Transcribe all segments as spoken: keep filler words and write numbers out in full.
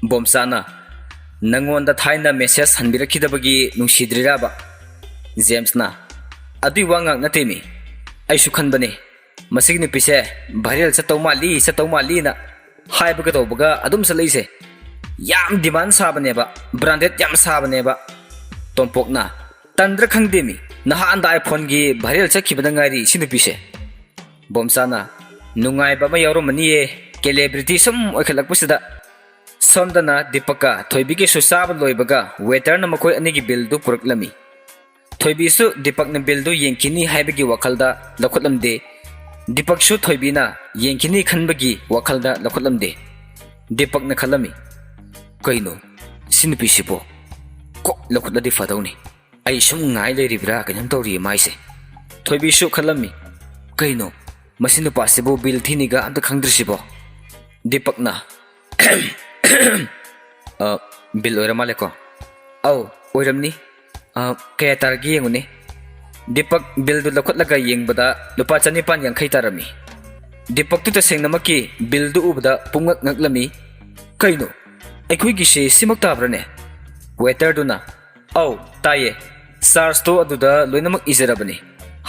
ꯕꯣꯝꯆꯥꯅ, "ꯅꯪꯉꯣꯟꯗ ꯊꯥꯏꯅ ꯃꯦꯁꯦꯖ ꯍꯟꯕꯤꯔꯛꯈꯤꯗꯕꯒꯤ ꯅꯨꯡꯁꯤꯗ꯭ꯔꯤꯔꯕ?" ꯖꯦꯝꯁꯅ, "ꯑꯗꯨꯏ ꯋꯥ ꯉꯥꯛ ꯅꯠꯇꯦꯃꯤ꯫ ꯑꯩꯁꯨ ꯈꯟꯕꯅꯦ, ꯃꯁꯤꯒꯤ ꯅꯨꯄꯤꯁꯦ ꯚꯥꯏꯔꯦꯜ ꯆꯠꯇꯧ ꯃꯥꯜꯂꯤ, ꯆꯠꯇꯧ ꯃꯥꯜꯂꯤꯅ ꯍꯥꯏꯕꯒ ꯇꯧꯕꯒ ꯑꯗꯨꯝ ꯆꯠꯂꯛꯏꯁꯦ꯫ ꯌꯥꯝ ꯗꯤꯃꯥꯟ ꯁꯥꯕꯅꯦꯕ, ꯕ꯭ꯔꯥꯟꯗꯦꯗ ꯌꯥꯝ ꯁꯥꯕꯅꯦꯕ꯫" ꯇꯣꯝꯄꯣꯛꯅ, "ꯇꯟꯗ꯭ꯔ ꯈꯪꯗꯦꯃꯤ, ꯅꯍꯥꯟꯗ ꯑꯥꯏꯐꯣꯟꯒꯤ ꯚꯥꯏꯔꯦꯜ ꯆꯠꯈꯤꯕꯗ ꯉꯥꯏꯔꯤ ꯁꯤ ꯅꯨꯄꯤꯁꯦ꯫" ꯕꯣꯝꯆꯥꯅ, "ꯅꯨꯡꯉꯥꯏꯕ ꯑꯃ ꯌꯥꯎꯔꯝꯃꯅꯤꯌꯦ, ꯀꯦꯂꯦꯕ꯭ꯔꯤꯇꯤ ꯁꯨꯝ ꯑꯣꯏꯈꯠꯂꯛꯄꯁꯤꯗ꯫" ꯁꯣꯝꯗꯅ ꯗꯤꯄꯛꯀ ꯊꯣꯏꯕꯤꯒꯤꯁꯨ ꯆꯥꯕ ꯂꯣꯏꯕꯒ ꯋꯦꯇꯔꯅ ꯃꯈꯣꯏ ꯑꯅꯤꯒꯤ ꯕꯤꯜꯗꯨ ꯄꯨꯔꯛꯂꯝꯃꯤ꯫ ꯊꯣꯏꯕꯤꯁꯨ ꯗꯤꯄꯛꯅ ꯕꯤꯜꯗꯨ ꯌꯦꯡꯈꯤꯅꯤ ꯍꯥꯏꯕꯒꯤ ꯋꯥꯈꯜꯗ ꯂꯧꯈꯠꯂꯝꯗꯦ꯫ ꯗꯤꯄꯛꯁꯨ ꯊꯣꯏꯕꯤꯅ ꯌꯦꯡꯈꯤꯅꯤ ꯈꯟꯕꯒꯤ ꯋꯥꯈꯜꯗ ꯂꯧꯈꯠꯂꯝꯗꯦ꯫ ꯗꯤꯄꯛꯅ ꯈꯜꯂꯝꯃꯤ, "ꯀꯩꯅꯣ, ꯁꯤ ꯅꯨꯄꯤꯁꯤꯕꯣ ꯀꯣꯛ ꯂꯧꯈꯠꯂꯗꯤ ꯐꯗꯧꯅꯤ꯫ ꯑꯩ ꯁꯨꯝ ꯉꯥꯏ ꯂꯩꯔꯤꯕ꯭ꯔꯥ ꯀꯩꯅꯣꯝ ꯇꯧꯔꯤꯌꯦ ꯃꯥꯏꯁꯦ꯫" ꯊꯣꯏꯕꯤꯁꯨ ꯈꯜꯂꯝꯃꯤ, "ꯀꯩꯅꯣ, ꯃꯁꯤ ꯅꯨꯄꯥꯁꯤꯕꯨ ꯕꯤꯜ ꯊꯤꯅꯤꯒ ꯑꯝꯇ ꯈꯪꯗ꯭ꯔꯤꯁꯤꯕꯣ?" ꯗꯤꯄꯛꯅ, "ꯑ, ꯕꯤꯜ ꯑꯣꯏꯔ ꯃꯥꯜꯂꯦꯀꯣ꯫ ꯑꯧ, ꯑꯣꯏꯔꯝꯅꯤ꯫ ꯑ, ꯀꯌꯥ ꯇꯥꯔꯒꯦ ꯌꯦꯡꯉꯨꯅꯦ꯫" ꯗꯤꯄꯛ ꯕꯤꯜꯗꯨ ꯂꯧꯈꯠꯂꯒ ꯌꯦꯡꯕꯗ ꯂꯨꯄꯥ ꯆꯅꯤꯄꯥꯟ ꯌꯥꯡꯈꯩ ꯇꯥꯔꯝꯃꯤ꯫ ꯗꯤꯄꯛꯇꯨ ꯇꯁꯦꯡꯅꯃꯛꯀꯤ ꯕꯤꯜꯗꯨ ꯎꯕꯗ ꯄꯨꯡꯉꯛ ꯉꯛꯂꯝꯃꯤ꯫ "ꯀꯩꯅꯣ, ꯑꯩꯈꯣꯏꯒꯤꯁꯦ ꯁꯤꯃꯛ ꯇꯥꯕ꯭ꯔꯅꯦ?" ꯋꯦꯇꯔꯗꯨꯅ, "ꯑꯧ, ꯇꯥꯏꯌꯦ꯫ ꯆꯥꯔꯖꯇꯣ ꯑꯗꯨꯗ ꯂꯣꯏꯅꯃꯛ ꯏꯖꯔꯕꯅꯤ,"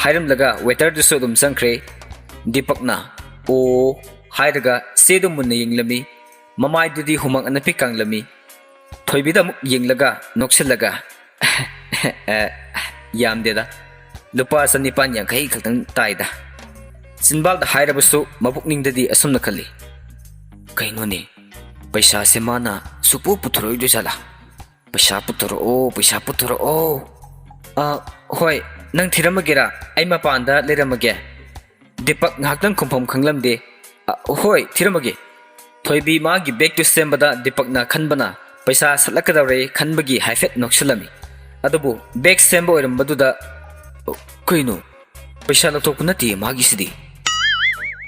ꯍꯥꯏꯔꯝꯂꯒ ꯋꯦꯇꯔꯗꯨꯁꯨ ꯑꯗꯨꯝ ꯆꯪꯈ꯭ꯔꯦ꯫ ꯗꯤꯄꯛꯅ "ꯑꯣ" ꯍꯥꯏꯔꯒ ꯆꯦꯗꯨ ꯃꯨꯟꯅ ꯌꯦꯡꯂꯝꯃꯤ꯫ ꯃꯃꯥꯏꯗꯨꯗꯤ ꯍꯨꯃꯥꯡ ꯑꯅꯞꯄꯤ ꯀꯥꯡꯂꯝꯃꯤ꯫ ꯊꯣꯏꯕꯤꯗ ꯑꯃꯨꯛ ꯌꯦꯡꯂꯒ ꯅꯣꯛꯁꯤꯜꯂꯒ, "ꯌꯥꯝꯗꯦꯗ, ꯂꯨꯄꯥ ꯆꯅꯤꯄꯥꯟ ꯌꯥꯡꯈꯩ ꯈꯛꯇꯪ ꯇꯥꯏꯗ꯫" ꯆꯤꯟꯕꯥꯜꯗ ꯍꯥꯏꯔꯕꯁꯨ ꯃꯄꯨꯛꯅꯤꯡꯗꯗꯤ ꯑꯁꯨꯝꯅ ꯈꯜꯂꯤ, "ꯀꯩꯅꯣꯅꯦ, ꯄꯩꯁꯥꯁꯦ ꯃꯥꯅ ꯁꯨꯄꯨ ꯄꯨꯊꯣꯔꯛꯑꯣꯏꯗꯣꯏ ꯖꯥꯠꯂꯥ? ꯄꯩꯁꯥ ꯄꯨꯊꯣꯔꯛꯑꯣ, ꯄꯩꯁꯥ ꯄꯨꯊꯣꯔꯛꯑꯣ꯫" "ꯑ, ꯍꯣꯏ, ꯅꯪ ꯊꯤꯔꯝꯃꯒꯦꯔꯥ? ꯑꯩ ꯃꯄꯥꯟꯗ ꯂꯩꯔꯝꯃꯒꯦ꯫" ꯗꯤꯄꯛ ꯉꯥꯏꯍꯥꯛꯇꯪ ꯈꯨꯝꯐꯝ ꯈꯪꯂꯝꯗꯦ꯫ "ꯑ, ꯍꯣꯏ, ꯊꯤꯔꯝꯃꯒꯦ꯫" ꯊꯣꯏꯕꯤ ꯃꯥꯒꯤ ꯕꯦꯒꯇꯨ ꯁꯦꯝꯕꯗ ꯗꯤꯄꯛꯅ ꯈꯟꯕꯅ ꯄꯩꯁꯥ ꯁꯠꯂꯛꯀꯗꯧꯔꯦ ꯈꯟꯕꯒꯤ ꯍꯥꯏꯐꯦꯠ ꯅꯣꯛꯁꯤꯜꯂꯝꯃꯤ꯫ ꯑꯗꯨꯕꯨ ꯕꯦꯒ ꯁꯦꯝꯕ ꯑꯣꯏꯔꯝꯕꯗꯨꯗ, "ꯀꯩꯅꯣ, ꯄꯩꯁꯥ ꯂꯧꯊꯣꯛꯄ ꯅꯠꯇꯦ ꯃꯥꯒꯤꯁꯤꯗꯤ꯫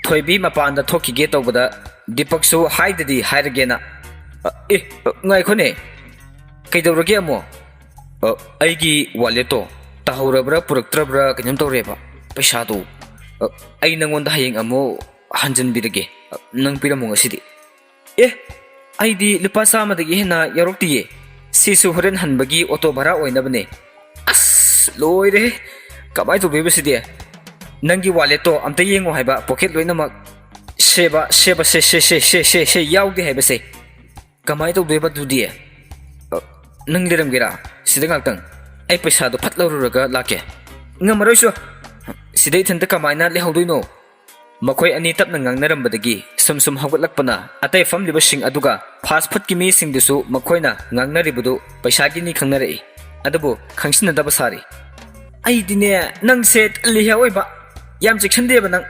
ꯊꯣꯏꯕꯤ ꯃꯄꯥꯟꯗ ꯊꯣꯛꯈꯤꯒꯦ ꯇꯧꯕꯗ ꯗꯤꯄꯛꯁꯨ ꯍꯥꯏꯗꯗꯤ ꯍꯥꯏꯔꯒꯦꯅ, "ꯑ, ꯑꯦ, ꯑ, ꯉꯥꯏꯈꯣꯅꯦ, ꯀꯩꯗꯧꯔꯒꯦ ꯑꯃꯨꯛ?" "ꯑ, ꯑꯩꯒꯤ ꯋꯥꯂꯦꯠꯇꯣ ꯇꯥꯍꯧꯔꯕ꯭ꯔꯥ ꯄꯨꯔꯛꯇ꯭ꯔꯕ꯭ꯔꯥ ꯀꯩꯅꯣꯝ ꯇꯧꯔꯦꯕ꯫ ꯄꯩꯁꯥꯗꯣ, ꯑ, ꯑꯩ ꯅꯪꯉꯣꯟꯗ ꯍꯌꯦꯡ ꯑꯃꯨꯛ ꯍꯟꯖꯤꯟꯕꯤꯔꯒꯦ꯫ ꯑ, ꯅꯪ ꯄꯤꯔꯝꯃꯣ ꯉꯁꯤꯗꯤ꯫" "ꯑꯦ, ꯑꯩꯗꯤ ꯂꯨꯄꯥ ꯆꯥꯝꯃꯗꯒꯤ ꯍꯦꯟꯅ ꯌꯥꯎꯔꯛꯇꯤꯌꯦ꯫ ꯁꯤꯁꯨ ꯍꯣꯔꯦꯟ ꯍꯟꯕꯒꯤ ꯑꯣꯇꯣ ꯚꯔꯥ ꯑꯣꯏꯅꯕꯅꯦ꯫" "ꯑꯁ, ꯂꯣꯏꯔꯦꯍꯦ꯫ ꯀꯃꯥꯏꯅ ꯇꯧꯗꯣꯏꯕ ꯁꯤꯗꯤ? ꯅꯪꯒꯤ ꯋꯥꯂꯦꯠꯇꯣ ꯑꯝꯇ ꯌꯦꯡꯉꯣ ꯍꯥꯏꯕ, ꯄꯣꯀꯦꯠ ꯂꯣꯏꯅꯃꯛ ꯁꯦꯕ, ꯁꯦꯕ, ꯁꯦ, ꯁꯦ, ꯁꯦ, ꯁꯦ, ꯁꯦ, ꯁꯦ ꯌꯥꯎꯗꯦ ꯍꯥꯏꯕꯁꯦ꯫ ꯀꯃꯥꯏꯅ ꯇꯧꯗꯣꯏꯕ ꯑꯗꯨꯗꯤ? ꯑ, ꯅꯪ ꯂꯩꯔꯝꯒꯦꯔꯥ? ꯁꯤꯗ ꯉꯥꯛꯇꯪ꯫ ꯑꯩ ꯄꯩꯁꯥꯗꯣ ꯐꯠ ꯂꯧꯔꯨꯔꯒ ꯂꯥꯛꯀꯦ꯫" "ꯉꯝꯃꯔꯣꯏꯁꯨ꯫ ꯁꯤꯗ ꯏꯊꯟꯇ ꯀꯃꯥꯏꯅ ꯂꯩꯍꯧꯗꯣꯏꯅꯣ?" ꯃꯈꯣꯏ ꯑꯅꯤ ꯇꯞꯅ ꯉꯥꯡꯅꯔꯝꯕꯗꯒꯤ ꯁꯨꯝ ꯁꯨꯝ ꯍꯧꯒꯠꯂꯛꯄꯅ ꯑꯇꯩ ꯐꯝꯂꯤꯕꯁꯤꯡ ꯑꯗꯨꯒ ꯐꯥꯁ ꯐꯨꯗꯀꯤ ꯃꯤꯁꯤꯡꯗꯨꯁꯨ ꯃꯈꯣꯏꯅ ꯉꯥꯡꯅꯔꯤꯕꯗꯨ ꯄꯩꯁꯥꯒꯤꯅꯤ ꯈꯪꯅꯔꯛꯏ꯫ ꯑꯗꯨꯕꯨ ꯈꯪꯁꯤꯟꯅꯗꯕ ꯁꯥꯔꯤ꯫ "ꯑꯩꯗꯤꯅꯦ, ꯅꯪꯁꯦ ꯇꯜꯂꯤꯍꯦ ꯑꯑꯣꯏꯕ꯫ ꯌꯥꯝ ꯆꯦꯛꯁꯤꯟꯗꯦꯕ ꯅꯪ꯫"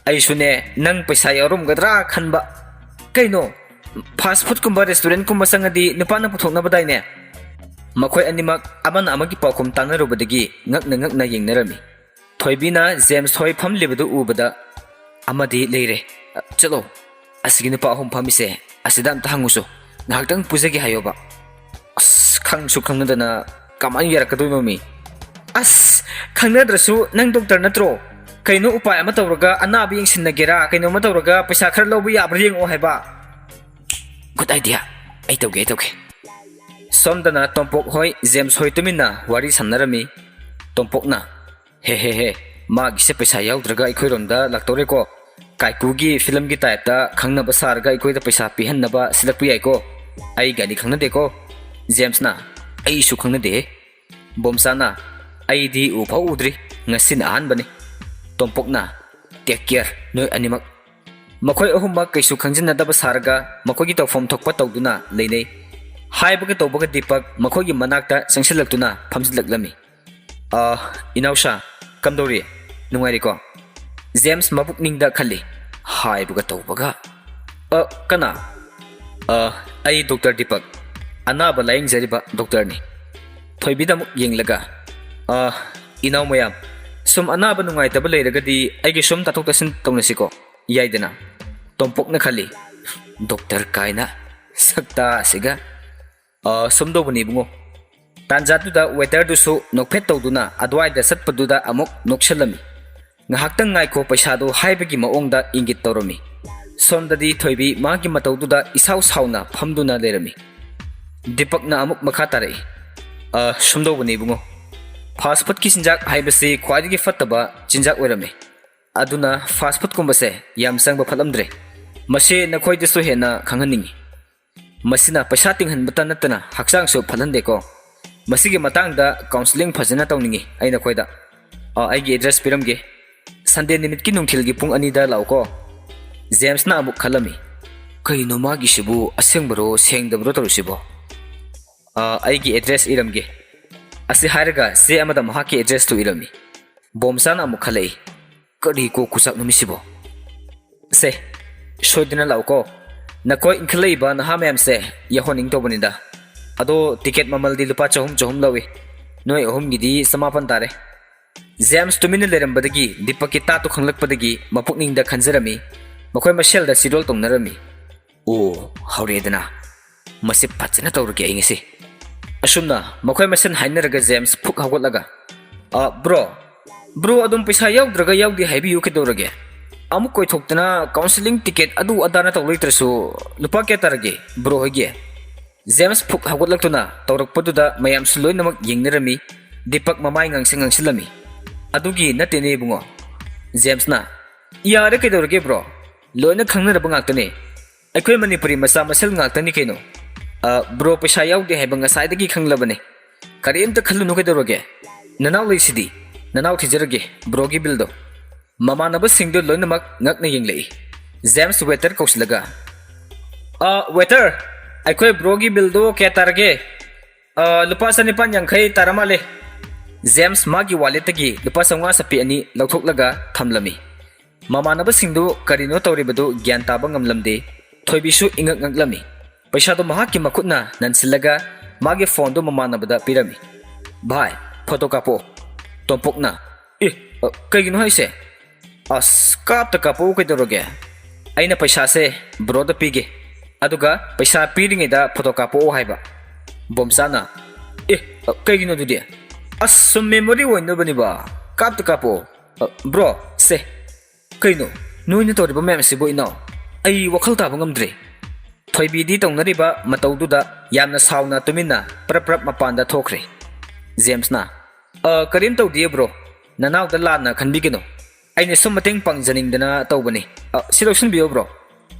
"ꯑꯩꯁꯨꯅꯦ, ꯅꯪ ꯄꯩꯁꯥ ꯌꯥꯎꯔꯝꯒꯗ꯭ꯔꯥ ꯈꯟꯕ꯫ ꯀꯩꯅꯣ, ꯐꯥꯁ ꯐꯨꯗꯀꯨꯝꯕ ꯔꯦꯁꯇꯨꯔꯦꯟꯠꯀꯨꯝꯕ ꯆꯪꯉꯗꯤ ꯅꯨꯄꯥꯅ ꯄꯨꯊꯣꯛꯅꯕꯗꯥꯏꯅꯦ?" ꯃꯈꯣꯏ ꯑꯅꯤꯃꯛ ꯑꯃꯅ ꯑꯃꯒꯤ ꯄꯥꯎꯈꯨꯝ ꯇꯥꯟꯅꯔꯨꯕꯗꯒꯤ ꯉꯛꯅ ꯉꯛꯅ ꯌꯦꯡꯅꯔꯝꯃꯤ꯫ ꯊꯣꯏꯕꯤꯅ ꯖꯦꯝꯁ ꯍꯣꯏ ꯐꯝꯂꯤꯕꯗꯨ ꯎꯕꯗ, "ꯑꯃꯗꯤ ꯂꯩꯔꯦ꯫ ꯆꯠꯂꯣ, ꯑꯁꯤꯒꯤ ꯅꯨꯄꯥ ꯑꯍꯨꯝ ꯐꯝꯃꯤꯁꯦ, ꯑꯁꯤꯗ ꯑꯝꯇ ꯍꯪꯉꯨꯁꯨ꯫ ꯉꯥꯏꯍꯥꯛꯇꯪ ꯄꯨꯖꯒꯦ ꯍꯥꯏꯌꯣꯕ꯫" "ꯑꯁ, ꯈꯪꯁꯨ ꯈꯪꯅꯗꯅ ꯀꯃꯥꯏꯅ ꯌꯥꯔꯛꯀꯗꯣꯏꯅꯣ ꯃꯤ?" "ꯑꯁ, ꯈꯪꯅꯗ꯭ꯔꯁꯨ ꯅꯪ ꯗꯣꯛꯇꯔ ꯅꯠꯇ꯭ꯔꯣ? ꯀꯩꯅꯣ ꯎꯄꯥꯏ ꯑꯃ ꯇꯧꯔꯒ ꯑꯅꯥꯕ ꯌꯦꯡꯁꯤꯟꯅꯒꯦꯔꯥ, ꯀꯩꯅꯣꯝꯃ ꯇꯧꯔꯒ ꯄꯩꯁꯥ ꯈꯔ ꯂꯧꯕ ꯌꯥꯕ꯭ꯔꯥ ꯌꯦꯡꯉꯛꯑꯣ ꯍꯥꯏꯕ꯫" "Good idea꯫ ꯑꯩ ꯇꯧꯒꯦ, ꯑꯩ ꯇꯧꯒꯦ꯫" ꯁꯣꯝꯗꯅ ꯇꯣꯝꯄꯣꯛ ꯍꯣꯏ, ꯖꯦꯝꯁ ꯍꯣꯏ ꯇꯨꯃꯤꯟꯅ ꯋꯥꯔꯤ ꯁꯥꯟꯅꯔꯝꯃꯤ꯫ ꯇꯣꯝꯄꯣꯛꯅ, "ꯍꯦ, ꯍꯦ, ꯍꯦ, ꯃꯥꯒꯤꯁꯦ ꯄꯩꯁꯥ ꯌꯥꯎꯗ꯭ꯔꯒ ꯑꯩꯈꯣꯏꯔꯣꯝꯗ ꯂꯥꯛꯇꯧꯔꯦꯀꯣ꯫ ꯀꯥꯏꯀꯨꯒꯤ ꯐꯤꯂꯝꯒꯤ ꯇꯥꯏꯞꯇ ꯈꯪꯅꯕ ꯁꯥꯔꯒ ꯑꯩꯈꯣꯏꯗ ꯄꯩꯁꯥ ꯄꯤꯍꯟꯅꯕ ꯁꯤꯜꯂꯛꯄ ꯌꯥꯏꯀꯣ꯫ ꯑꯩꯒꯗꯤ ꯈꯪꯅꯗꯦꯀꯣ꯫" ꯖꯦꯝꯁꯅ, "ꯑꯩꯁꯨ ꯈꯪꯅꯗꯦꯍꯦ꯫" ꯕꯣꯝꯆꯥꯅ, "ꯑꯩꯗꯤ ꯎꯐꯥꯎ ꯎꯗ꯭ꯔꯤ, ꯉꯁꯤꯅ ꯑꯍꯥꯟꯕꯅꯤ꯫" ꯇꯣꯝꯄꯣꯛꯅ, "Take care, ꯅꯣꯏ ꯑꯅꯤꯃꯛ꯫" ꯃꯈꯣꯏ ꯑꯍꯨꯝꯃꯛ ꯀꯩꯁꯨ ꯈꯪꯖꯤꯟꯅꯗꯕ ꯁꯥꯔꯒ ꯃꯈꯣꯏꯒꯤ ꯇꯧꯐꯝ ꯊꯣꯛꯄ ꯇꯧꯗꯨꯅ ꯂꯩꯅꯩ꯫ ꯍꯥꯏꯕꯒ ꯇꯧꯕꯒ ꯗꯤꯄꯛ ꯃꯈꯣꯏꯒꯤ ꯃꯅꯥꯛꯇ ꯆꯪꯁꯤꯜꯂꯛꯇꯨꯅ ꯐꯝꯖꯤꯜꯂꯛꯂꯝꯃꯤ꯫ "ꯑ, ꯏꯅꯥꯎꯁꯥ, ꯀꯝꯗꯧꯔꯤ? ꯅꯨꯡꯉꯥꯏꯔꯤꯀꯣ?" ꯖꯦꯝꯁ ꯃꯕꯨꯛꯅꯤꯡꯗ ꯈꯜꯂꯤ꯫ ꯍꯥꯏꯕꯒ ꯇꯧꯕꯒ, "ꯑ, ꯀꯅꯥ?" "ꯑ, ꯑꯩ ꯗꯣꯛꯇꯔ ꯗꯤꯄꯛ, ꯑꯅꯥꯕ ꯂꯥꯌꯦꯡꯖꯔꯤꯕ ꯗꯣꯛꯇꯔꯅꯤ꯫" ꯊꯣꯏꯕꯤꯗ ꯑꯃꯨꯛ ꯌꯦꯡꯂꯒ, "ꯑ, ꯏꯅꯥꯎ ꯃꯌꯥꯝ, ꯁꯨꯝ ꯑꯅꯥꯕ ꯅꯨꯡꯉꯥꯏꯇꯕ ꯂꯩꯔꯒꯗꯤ ꯑꯩꯒꯤ ꯁꯨꯝ ꯇꯥꯊꯣꯛ ꯇꯥꯁꯤꯟ ꯇꯧꯅꯁꯤꯀꯣ, ꯌꯥꯏꯗꯅ? ꯇꯣꯝꯄꯣꯛꯅ ꯈꯜꯂꯤ, "ꯗꯣꯛꯇꯔ ꯀꯥꯏꯅ, ꯁꯛꯇꯥꯁꯤꯒ꯫ ꯑ, ꯁꯨꯝ ꯇꯧꯕꯅꯤ ꯏꯕꯨꯡꯉꯣ"꯫ ꯇꯥꯟꯖꯥꯗꯨꯗ ꯋꯦꯇꯔꯗꯨꯁꯨ ꯅꯣꯛꯐꯦꯠ ꯇꯧꯗꯨꯅ ꯑꯗꯨꯋꯥꯏꯗ ꯆꯠꯄꯗꯨꯗ ꯑꯃꯨꯛ ꯅꯣꯛꯁꯜꯂꯝꯃꯤ꯫ ꯉꯥꯏꯍꯥꯛꯇꯪ ꯉꯥꯏꯈꯣ ꯄꯩꯁꯥꯗꯣ ꯍꯥꯏꯕꯒꯤ ꯃꯑꯣꯡꯗ ꯏꯪꯒꯤꯠ ꯇꯧꯔꯝꯃꯤ꯫ ꯁꯣꯝꯗꯗꯤ ꯊꯣꯏꯕꯤ ꯃꯥꯒꯤ ꯃꯇꯧꯗꯨꯗ ꯏꯁꯥꯎ ꯁꯥꯎꯅ ꯐꯝꯗꯨꯅ ꯂꯩꯔꯝꯃꯤ꯫ ꯗꯤꯄꯛꯅ ꯑꯃꯨꯛ ꯃꯈꯥ ꯇꯥꯔꯛꯏ, "ꯑ, ꯁꯨꯝꯗꯧꯕꯅꯤ ꯏꯕꯨꯡꯉꯣ, ꯐꯥꯁ ꯐꯨꯗꯀꯤ ꯆꯤꯟꯖꯥꯛ ꯍꯥꯏꯕꯁꯤ ꯈ꯭ꯋꯥꯏꯗꯒꯤ ꯐꯠꯇꯕ ꯆꯤꯟꯖꯥꯛ ꯑꯣꯏꯔꯝꯃꯤ꯫ ꯑꯗꯨꯅ ꯐꯥꯁ ꯐꯨꯗꯀꯨꯝꯕꯁꯦ ꯌꯥꯝ ꯆꯪꯕ ꯐꯠꯂꯝꯗ꯭ꯔꯦ꯫ ꯃꯁꯤ ꯅꯈꯣꯏꯗꯁꯨ ꯍꯦꯟꯅ ꯈꯪꯍꯟꯅꯤꯡꯉꯤ꯫ ꯃꯁꯤꯅ ꯄꯩꯁꯥ ꯇꯤꯡꯍꯟꯕꯇ ꯅꯠꯇꯅ ꯍꯛꯆꯥꯡꯁꯨ ꯐꯠꯍꯟꯗꯦꯀꯣ꯫ ꯃꯁꯤꯒꯤ ꯃꯇꯥꯡꯗ ꯀꯥꯎꯟꯁꯤꯂꯤꯡ ꯐꯖꯅ ꯇꯧꯅꯤꯡꯉꯤ ꯑꯩ ꯅꯈꯣꯏꯗ꯫ ꯑ, ꯑꯩꯒꯤ ꯑꯦꯗ꯭ꯔꯦꯁ ꯄꯤꯔꯝꯒꯦ꯫ ꯁꯟꯗꯦ ꯅꯨꯃꯤꯠꯀꯤ ꯅꯨꯡꯊꯤꯜꯒꯤ ꯄꯨꯡ ꯑꯅꯤꯗ ꯂꯥꯛꯎꯀꯣ"꯫ ꯖꯦꯝꯁꯅ ꯑꯃꯨꯛ ꯈꯜꯂꯝꯃꯤ, "ꯀꯩꯅꯣ ꯃꯥꯒꯤꯁꯤꯕꯨ, ꯑꯁꯦꯡꯕꯔꯣ ꯁꯦꯡꯗꯕ꯭ꯔꯣ ꯇꯧꯔꯤꯁꯤꯕꯣ?" "ꯑ, ꯑꯩꯒꯤ ꯑꯦꯗ꯭ꯔꯦꯁ ꯏꯔꯝꯒꯦ"꯫ ꯑꯁꯤ ꯍꯥꯏꯔꯒ ꯆꯦ ꯑꯃꯗ ꯃꯍꯥꯛꯀꯤ ꯑꯦꯗ꯭ꯔꯦꯁꯇꯨ ꯏꯔꯝꯃꯤ꯫ ꯕꯣꯝꯆꯥꯅ ꯑꯃꯨꯛ ꯈꯜꯂꯛꯏ, "ꯀꯔꯤ ꯀꯣꯛ ꯈꯨꯆꯥꯛꯅꯣ ꯃꯤꯁꯤꯕꯣ?" "ꯁꯦ, ꯁꯣꯏꯗꯅ ꯂꯥꯛꯎꯀꯣ꯫ ꯅꯈꯣꯏ ꯏꯟꯈꯠꯂꯛꯏꯕ ꯅꯍꯥ ꯃꯌꯥꯝꯁꯦ ꯌꯥꯎꯍꯟꯅꯤꯡꯗꯧꯕꯅꯤꯗ꯫ ꯑꯗꯣ ꯇꯤꯀꯦꯠ ꯃꯃꯜꯗꯤ ꯂꯨꯄꯥ ꯆꯍꯨꯝ ꯆꯍꯨꯝ ꯂꯧꯏ꯫ ꯅꯣꯏ ꯑꯍꯨꯝꯒꯤꯗꯤ ꯆꯃꯥꯄꯟ ꯇꯥꯔꯦ"꯫ ꯖꯦꯝꯁ ꯇꯨꯃꯤꯟꯅ ꯂꯩꯔꯝꯕꯗꯒꯤ ꯗꯤꯄꯛꯀꯤ ꯇꯥꯠꯇꯨ ꯈꯪꯂꯛꯄꯗꯒꯤ ꯃꯄꯨꯛꯅꯤꯡꯗ ꯈꯟꯖꯔꯝꯃꯤ, ꯃꯈꯣꯏ ꯃꯁꯦꯜꯗ ꯆꯤꯔꯣꯜ ꯇꯧꯅꯔꯝꯃꯤ꯫ "ꯑꯣ, ꯍꯧꯔꯛꯑꯦꯗꯅ꯫ ꯃꯁꯤ ꯐꯖꯅ ꯇꯧꯔꯒꯦ ꯑꯩ ꯉꯁꯤ"꯫ ꯑꯁꯨꯝꯅ ꯃꯈꯣꯏ ꯃꯁꯦꯜ ꯍꯥꯏꯅꯔꯒ ꯖꯦꯝꯁ ꯐꯨꯛ ꯍꯧꯒꯠꯂꯒ, "ꯑ, ꯕ꯭ꯔꯣ, ꯕ꯭ꯔꯣ ꯑꯗꯨꯝ ꯄꯩꯁꯥ ꯌꯥꯎꯗ꯭ꯔꯒ ꯌꯥꯎꯗꯦ ꯍꯥꯏꯕꯤꯌꯨ ꯀꯩꯗꯧꯔꯒꯦ? ꯑꯃꯨꯛ ꯀꯣꯏꯊꯣꯛꯇꯅ ꯀꯥꯎꯟꯁꯤꯂꯤꯡ ꯇꯤꯀꯦꯠ ꯑꯗꯨ ꯑꯗꯥꯅ ꯇꯧ ꯂꯩꯇ꯭ꯔꯁꯨ ꯂꯨꯄꯥ ꯀꯌꯥ ꯇꯥꯔꯒꯦ ꯕ꯭ꯔꯣ ꯍꯣꯏꯒꯤ?" ꯖꯦꯝꯁ ꯐꯨꯛ ꯍꯧꯒꯠꯂꯛꯇꯨꯅ ꯇꯧꯔꯛꯄꯗꯨꯗ ꯃꯌꯥꯝꯁꯨ ꯂꯣꯏꯅꯃꯛ ꯌꯦꯡꯅꯔꯝꯃꯤ꯫ ꯗꯤꯄꯛ ꯃꯃꯥꯏ ꯉꯥꯡꯁꯪ ꯉꯥꯡꯁꯤꯜꯂꯝꯃꯤ꯫ "ꯑꯗꯨꯒꯤ ꯅꯠꯇꯦꯅꯦ ꯏꯕꯨꯡꯉꯣ"꯫ ꯖꯦꯝꯁꯅ, "ꯌꯥꯔꯦ ꯀꯩꯗꯧꯔꯒꯦ ꯕ꯭ꯔꯣ? ꯂꯣꯏꯅ ꯈꯪꯅꯔꯕ ꯉꯥꯛꯇꯅꯦ꯫ ꯑꯩꯈꯣꯏ ꯃꯅꯤꯄꯨꯔꯤ ꯃꯆꯥ ꯃꯁꯦꯜ ꯉꯥꯛꯇꯅꯤ ꯀꯩꯅꯣ꯫ ꯑ, ꯕ꯭ꯔꯣ ꯄꯩꯁꯥ ꯌꯥꯎꯗꯦ ꯍꯥꯏꯕ ꯉꯁꯥꯏꯗꯒꯤ ꯈꯪꯂꯕꯅꯦ꯫ ꯀꯔꯤꯝꯇ ꯈꯜꯂꯨꯅꯨ ꯀꯩꯗꯧꯔꯒꯦ? ꯅꯅꯥꯎ ꯂꯩꯁꯤꯗꯤ꯫ ꯅꯅꯥꯎ ꯊꯤꯖꯔꯒꯦ ꯕ꯭ꯔꯣꯒꯤ ꯕꯤꯜꯗꯣ"꯫ ꯃꯃꯥꯟꯅꯕꯁꯤꯡꯗꯨ ꯂꯣꯏꯅꯃꯛ ꯉꯛꯅ ꯌꯦꯡꯂꯛꯏ꯫ ꯖꯦꯝꯁ ꯋꯦꯇꯔ ꯀꯧꯁꯤꯜꯂꯒ, "ꯑ, ꯋꯦꯇꯔ, ꯑꯩꯈꯣꯏ ꯕ꯭ꯔꯣꯒꯤ ꯕꯤꯜꯗꯣ ꯀꯌꯥ ꯇꯥꯔꯒꯦ? ꯑ, ꯂꯨꯄꯥ ꯆꯅꯤꯄꯥꯟ ꯌꯥꯡꯈꯩ ꯇꯥꯔ ꯃꯥꯜꯂꯦ"꯫ ꯖꯦꯝꯁ ꯃꯥꯒꯤ ꯋꯥꯂꯦꯠꯇꯒꯤ ꯂꯨꯄꯥ ꯆꯥꯝꯃꯉꯥ ꯆꯠꯄꯤ ꯑꯅꯤ ꯂꯧꯊꯣꯛꯂꯒ ꯊꯝꯂꯝꯃꯤ꯫ ꯃꯃꯥꯟꯅꯕꯁꯤꯡꯗꯨ ꯀꯔꯤꯅꯣ ꯇꯧꯔꯤꯕꯗꯨ ꯒ꯭ꯌꯥꯟ ꯇꯥꯕ ꯉꯝꯂꯝꯗꯦ꯫ ꯊꯣꯏꯕꯤꯁꯨ ꯏꯉꯛ ꯉꯛꯂꯝꯃꯤ꯫ ꯄꯩꯁꯥꯗꯨ ꯃꯍꯥꯛꯀꯤ ꯃꯈꯨꯠꯅ ꯅꯟꯁꯤꯜꯂꯒ ꯃꯥꯒꯤ ꯐꯣꯟꯗꯨ ꯃꯃꯥꯟꯅꯕꯗ ꯄꯤꯔꯝꯃꯤ꯫ "ꯚꯥꯏ, ꯐꯣꯇꯣ ꯀꯥꯞꯄꯣ"꯫ ꯇꯣꯝꯄꯣꯛꯅ, ꯑꯦ, ꯑ, ꯀꯩꯒꯤꯅꯣ ꯍꯥꯏꯁꯦ? ꯑꯁ, ꯀꯥꯞꯇ ꯀꯥꯞꯄꯛꯎ ꯀꯩꯗꯧꯔꯒꯦ? ꯑꯩꯅ ꯄꯩꯁꯥꯁꯦ ꯕ꯭ꯔꯣꯗ ꯄꯤꯒꯦ, ꯑꯗꯨꯒ ꯄꯩꯁꯥ ꯄꯤꯔꯤꯉꯩꯗ ꯐꯣꯇꯣ ꯀꯥꯞꯄꯛꯑꯣ ꯍꯥꯏꯕ꯫ ꯕꯣꯝꯆꯥꯅ, "ꯑꯦ, ꯑ, ꯀꯩꯒꯤꯅꯣ ꯑꯗꯨꯗꯤ? ꯑꯁ, ꯁꯨꯝ ꯃꯦꯃꯣꯔꯤ ꯑꯣꯏꯅꯕꯅꯤꯕ꯫ ꯀꯥꯞꯇ ꯀꯥꯞꯄꯛꯑꯣ꯫ ꯑ, ꯕ꯭ꯔꯣ, ꯁꯦ꯫ ꯀꯩꯅꯣ ꯅꯣꯏꯅ ꯇꯧꯔꯤꯕ ꯃꯌꯥꯝꯁꯤꯕꯨ, ꯏꯅꯥꯎ? ꯑꯩ ꯋꯥꯈꯜ ꯇꯥꯕ ꯉꯝꯗ꯭ꯔꯦ꯫" ꯊꯣꯏꯕꯤꯗꯤ ꯇꯧꯅꯔꯤꯕ ꯃꯇꯧꯗꯨꯗ ꯌꯥꯝꯅ ꯁꯥꯎꯅ ꯇꯨꯃꯤꯟꯅ ꯄ꯭ꯔꯞ ꯄ꯭ꯔꯞ ꯃꯄꯥꯟꯗ ꯊꯣꯛꯈ꯭ꯔꯦ꯫ ꯖꯦꯝꯁꯅ, "ꯑ, ꯀꯔꯤꯝ ꯇꯧꯗꯤꯌꯦ ꯕ꯭ꯔꯣ, ꯅꯅꯥꯎꯗ ꯂꯥꯟꯅ ꯈꯟꯕꯤꯒꯅꯨ꯫ ꯑꯩꯅ ꯁꯨꯝ ꯃꯇꯦꯡ ꯄꯥꯡꯖꯅꯤꯡꯗꯅ ꯇꯧꯕꯅꯤ꯫ ꯑ, ꯁꯤ ꯂꯧꯁꯤꯟꯕꯤꯌꯨ ꯕ꯭ꯔꯣ꯫"